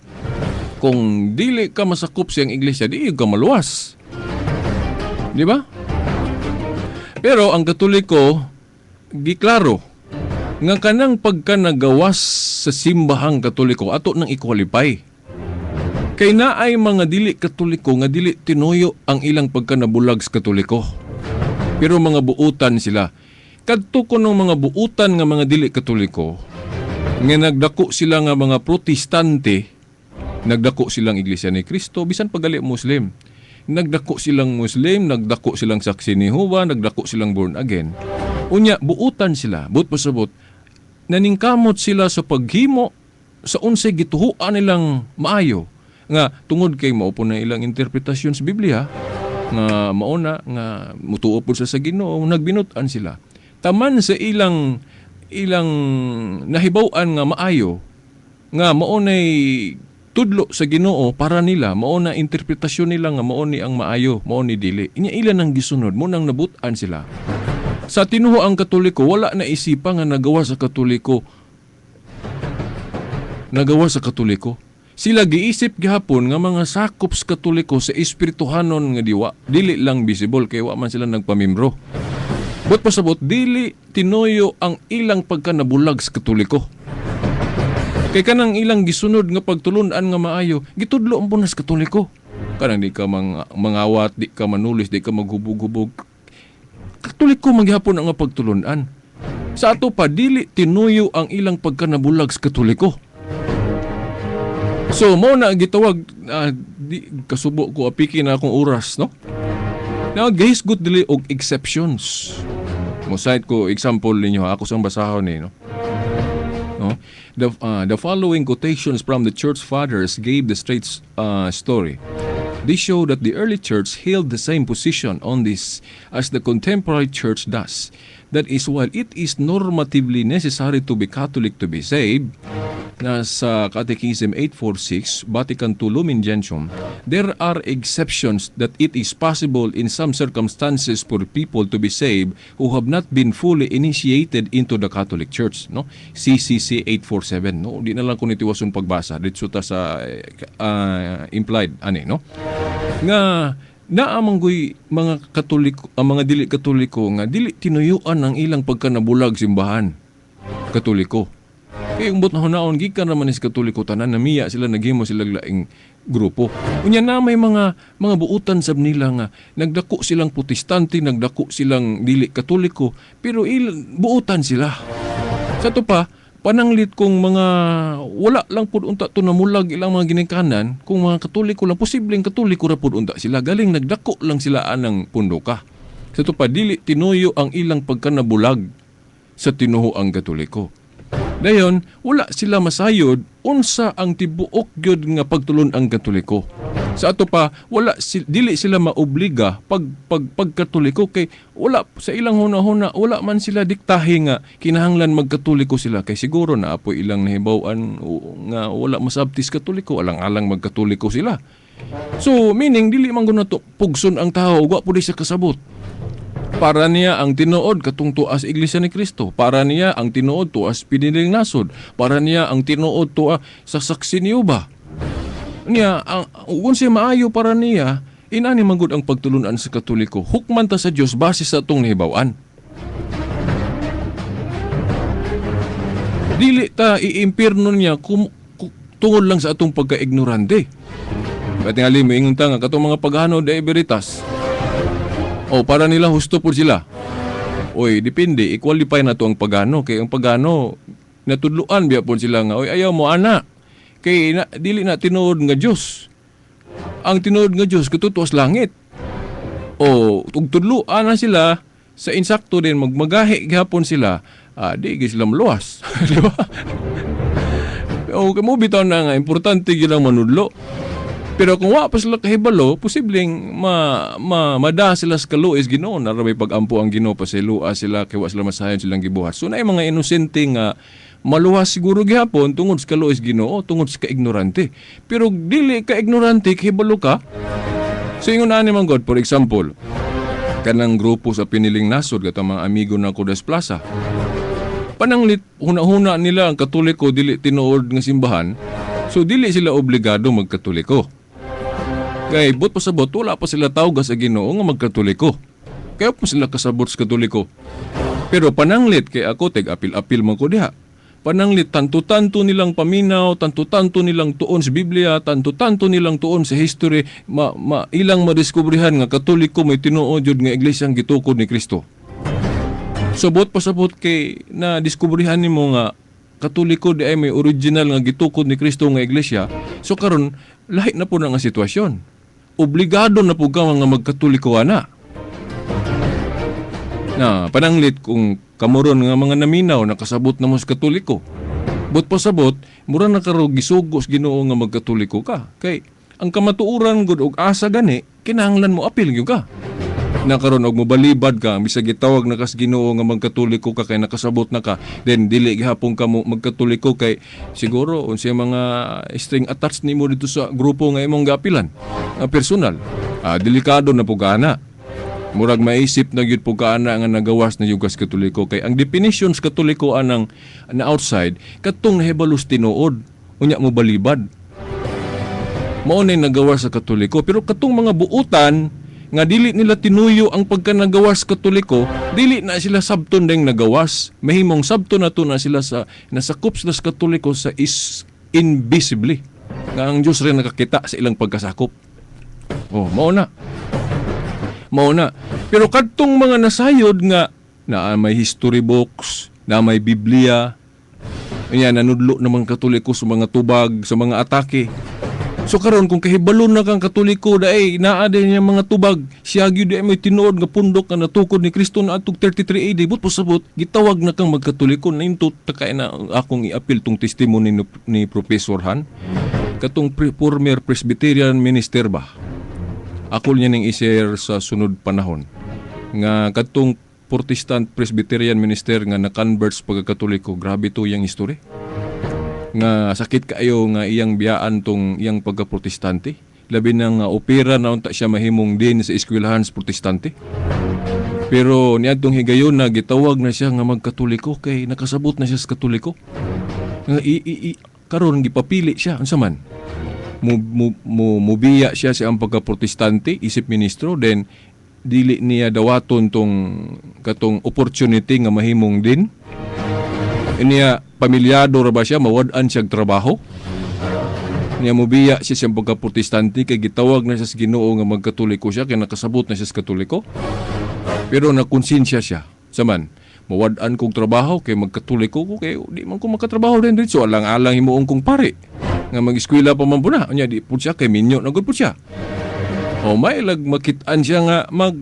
kung dili ka masakop sa iyang iglesia, di ka maluwas. Di ba? Pero ang Katoliko giklaro nga kanang pagka nagawas sa simbahang Katoliko ato nang i-qualify. Kay naay mga dili Katoliko nga dili tinuyo ang ilang pagkanabulag sa Katoliko. Pero mga buutan sila. Kadto kuno mga buutan nga mga dili Katoliko nga nagdako sila nga mga Protestante, nagdako silang Iglesia ni Cristo, bisan pagali Muslim. Nagdako silang Muslim, nagdako silang Saksi ni Jehovah, nagdako silang born again. Unya, buutan sila, buot pasabot, naningkamot sila sa paghimo sa unsay gituhuan nilang maayo. Nga tungod kay mao po na ilang interpretasyon sa Biblia, nga mauna nga mutuo po sa Ginoo, nagbinut-an sila. Taman sa ilang nahibaw-an nga maayo, nga mao nay tudlo sa Ginoo para nila, mao na interpretasyon nila nga mao ni ang maayo, mao ni dili. Inya ila nang gisunod, mo nang nabut-an sila. Sa tinuo ang Katoliko, wala na isipa nga nagawa sa Katoliko. Nagawa sa Katoliko. Sila giisip gihapon nga mga sakop sa Katoliko sa espirituhanon nga diwa, dili lang visible kay wa man sila nagpamimbro. But pasabot, dili tinuyo ang ilang pagkanabulag sa Katoliko. Kay kanang ilang gisunod nga pagtulun-an nga maayo, gitudlo ang punas Katoliko. Kanang di ka mangawat, di ka manulis, di ka maghubog-hubog. Katoliko man gihapon ang pagtulunan. Sa ato pa, dili tinuyo ang ilang pagkanabulag sa Katoliko. So mao na gitawag, di kasubo ko, apiki na akong oras, no? Now, gahisgot dili og exceptions. Mo cite ko example ninyo ha, ako sang basahon ni, no. No? The following quotations from the church fathers gave the straight story. They show that the early church held the same position on this as the contemporary church does. That is, while it is normatively necessary to be Catholic to be saved, nasa Catechism 846, Vatican II Lumen Gentium, there are exceptions that it is possible in some circumstances for people to be saved who have not been fully initiated into the Catholic Church. No? CCC 847. No? Di na lang ko nitiwason pagbasa. Dito ta sa implied ani, no? Nga naa man goy mga Katoliko, ang mga dili Katoliko nga dili tinuyuan ang ilang pagkanabulag simbahan Katoliko. Kay umbot na hunaon gikan naman is Katoliko tanan, namiya sila, naghimo sila laing grupo. Unya na may mga buutan sab nila nga nagdako silang Protestante, nagdako silang dili Katoliko, pero buutan sila. Sa to pa, pananglit kung mga wala lang pud unta to namulag ilang mga ginikanan, kung mga Katoliko lang, posibleng Katoliko ra pud unta sila, galing nagdako lang sila anang pundoka. Sa to pa, dili tinuyo ang ilang pagkanabulag sa tinuoang Katoliko. Dayon, wala sila masayod unsa ang tibuok gyud nga pagtulon ang Katoliko. Sa ato pa, wala dili sila maobliga pag pag pagkatoliko kay wala sa ilang huna-huna, wala man sila diktahe nga kinahanglan magkatoliko sila, kay siguro na apoy ilang nahibaw-an nga wala masabtis Katoliko, alang-alang magkatoliko sila. So meaning, dili man gud nato pugson ang tao ug wa pud siya kasabot. Para niya ang tinuod katong tuas Iglesia ni Cristo. Para niya ang tinuod tuas piniling nasod. Para niya ang tinuod tua sa Saksi ni Jehova. Niya, ang kung siya maayo para niya, inani man gud ang pagtulunan sa Katoliko. Hukman ta sa Dios base sa atong nahibaw-an. Dili ta iimpirno niya tungod lang sa atong pagka-ignorante. Patingali mo ingon ta nga katong mga pagano de veritas. O para nila husto pud sila. Oy, depende, i-qualify na to ang pagano kay ang pagano natudloan biya pud sila nga oy, ayaw mo ana. Kay na, dili na tinuod nga Dios. Ang tinuod nga Dios katutuas langit. O ug tudloan na sila sa insakto din magmagahi gihapon sila, di gyud sila maluwas. Di ba? O kamo bitaw na nga importante gyud ang manudlo. Pero kung wa pa sila kahibalo, posibleng ma, ma mada sila sa kaluoy Ginoo, na may pag-ampo ang Ginoo, pasilua sila kay wa sila masayon silang gibuhat. So naay mga inosente nga maluwas siguro gihapon tungod sa kaluoy Ginoo, tungod sa kaignorante. Pero dili ka ignorante, kahibalo ka. So ingon ani man God, for example, kanang grupo sa piniling nasod katong mga amigo na Kudas Plaza. Pananglit huna-huna nila ang Katoliko dili tinuod nga simbahan, so dili sila obligado magkatoliko. Kay but pasabot, wala pa sila tawga sa Ginoo nga magkatoliko. Kaya pa sila kasabot sa Katoliko. Pero pananglit kay ako tig apil-apil man ko diha. Pananglit tanto-tanto nilang paminaw, tanto-tanto nilang tuon sa Biblia, tanto-tanto nilang tuon sa history, ma ilang madiskubrihan nga Katoliko may tinuod jud nga iglesia ang gitukod ni Kristo. Subot pasabot kay na diskubrihan nimo nga Katoliko di ay may original nga gitukod ni Kristo nga iglesia. So karon lahi na po na nga sitwasyon. Obligado na po ka nga magkatoliko ana. Na pananglit kung kamoron nga mga naminaw nakasabot na mo sa Katoliko. But pasabot, mura na karo gisugos Ginoo nga magkatoliko ka. Kay ang kamatuoran gud og asa gani, kinahanglan mo apil gyud ka. Na karon og mobalibad ka, bisag gitawag na kas Ginoo nga magkatoliko ka kay nakasabot na ka, then dili gihapon ka mo magkatoliko kay siguro unsay mga string attached nimo dito sa grupo nga imong gaapilan, nga personal. Delikado na po ka ana. Murag maisip na gyud po ka ana nga nagawas na yung kas Katoliko kay ang definition sa Katoliko anang na outside katong nahibalos tinuod unya mo balibad. Mao na nagawas sa Katoliko, pero katong mga buutan nga dili nila tinuyo ang pagkanagawas Katoliko, dili na sila sabton ding nagawas. Mahimong sabton na to na sila sa nasakop sila sa Katoliko sa is invisibly. Nga ang Diyos rin nakakita sa ilang pagkasakop. Oh, mao na. Mao na. Pero kadtong mga nasayod nga na may history books, na may Biblia, niya nanudlo ng mga Katoliko sa mga tubag, sa mga atake. So karon kung kahibalon na kang Katoliko daay naa din niya mga tubag, siya gyud ay may tinuod nga pundok nga natukod ni Kristo na atog 33 AD, but pasabot gitawag na kang magkatoliko na into takay na akong iapil tong testimony ni Professor Han katong former Presbyterian minister ba. Ako niya ning i-share sa sunod panahon nga katong Protestant Presbyterian minister nga na-convert sa pagkakatoliko, grabe to iyang history. Nga sakit kaayo nga iyang biyaan tong iyang pagka-protestante. Labi na nga opera na unta siya mahimong din sa eskwelahan sa protestante. Pero niadtong higayon na gitawag na siya nga magkatoliko kay nakasabot na siya sa katoliko. Nga karon gipapili siya unsa man. Mubiya siya sa ang pagka-protestante isip ministro, then dili niya dawaton tong katong opportunity nga mahimong din. Niya pamilyado ra ba siya, mawad-an siya og trabaho. Niya mubiya siya siyang pagka-protestante kay gitawag na siya sa Ginoo nga magkatoliko siya kay nakasabot na siya sa katoliko. Pero nakonsensya siya. Saman, mawad-an kog trabaho kay magkatoliko ko kay di man ko makatrabaho din dito. Alang-alang himuong kong pare nga mag-eskwela pa man po na. Unya di po siya kay minyo na gud po siya. O may lag makit-an siya nga mag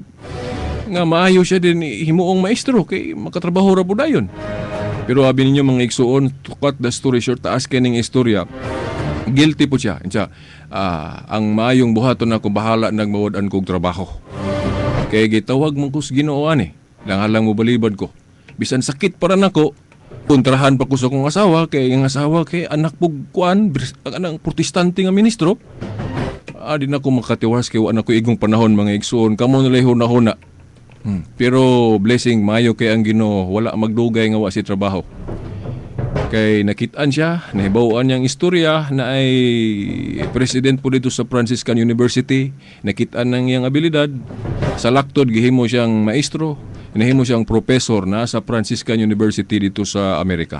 nga maayo siya din himuong maestro kay makatrabaho ra po dayon. Pero abi ninyo mga igsuon, to cut the story short, taas kay ning istorya. Guilty po siya. Siya, ang maayong buhaton ako bahala nagmawad-an kog trabaho. Kay gitawag man ko sa Ginoo ani. Langalang mo balibad ko. Bisan sakit para nako, kontrahan pa ko sa akong asawa kay ang asawa kay anak pug kuan, ang anak protestante nga ministro. Di na ko makatiwas kay wa na ko igong panahon mga igsuon. Kamo nilay huna-huna. Pero blessing maayo kay ang Ginoo, wala magdugay nga wa si trabaho. Kay nakit-an siya, nahibaw-an niyang istorya na ay president po dito sa Franciscan University, nakit-an ng iyang abilidad. Sa laktod gihimo siyang maestro, nahimo siyang professor na sa Franciscan University dito sa Amerika.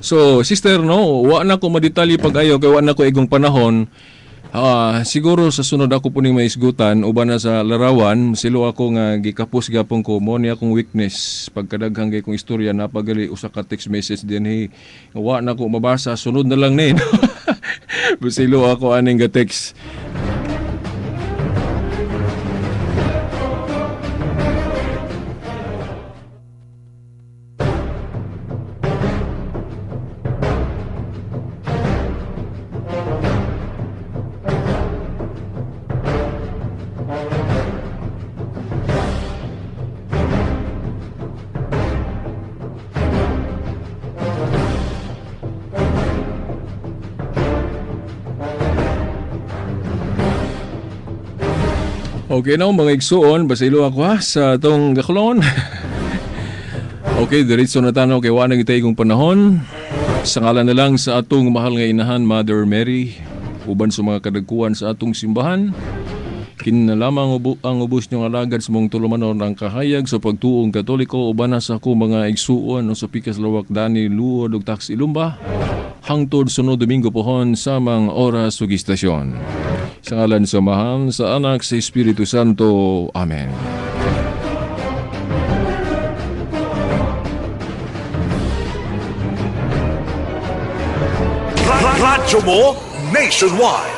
So, sister, no, wa na ko madetalye pag-ayo kay wa na ko igong panahon. Siguro sa sunod ako po ning maisgutan uban na sa larawan, silo ako nga gikapos gyapon ko mo ni akong weakness pagkadaghang kay kong istorya napagali usa ka text message dinhi wa na ko mabasa, sunod na lang ni. Silo ako aning ga text. Okay na, mga igsuon, basilo ako ha, sa atong gaklon. Okay, diretso na tanaw kay wala na igong panahon. Sa ngalan na lang sa atong mahal nga inahan, Mother Mary, uban sa mga kadagkuan sa atong simbahan, kinalamang ang ubos niyong alagad sa mong tulumanon ang kahayag sa pagtuong Katoliko, uban na sa ako mga igsuon o sa Pikas Lawak, Dani, Luod ug Tax Ilumba, hangtod sunod Domingo pohon samang oras ug istasyon. Sa ngalan sa Amahan, sa Anak, sa Espiritu Santo. Amen. Radyo mo nationwide.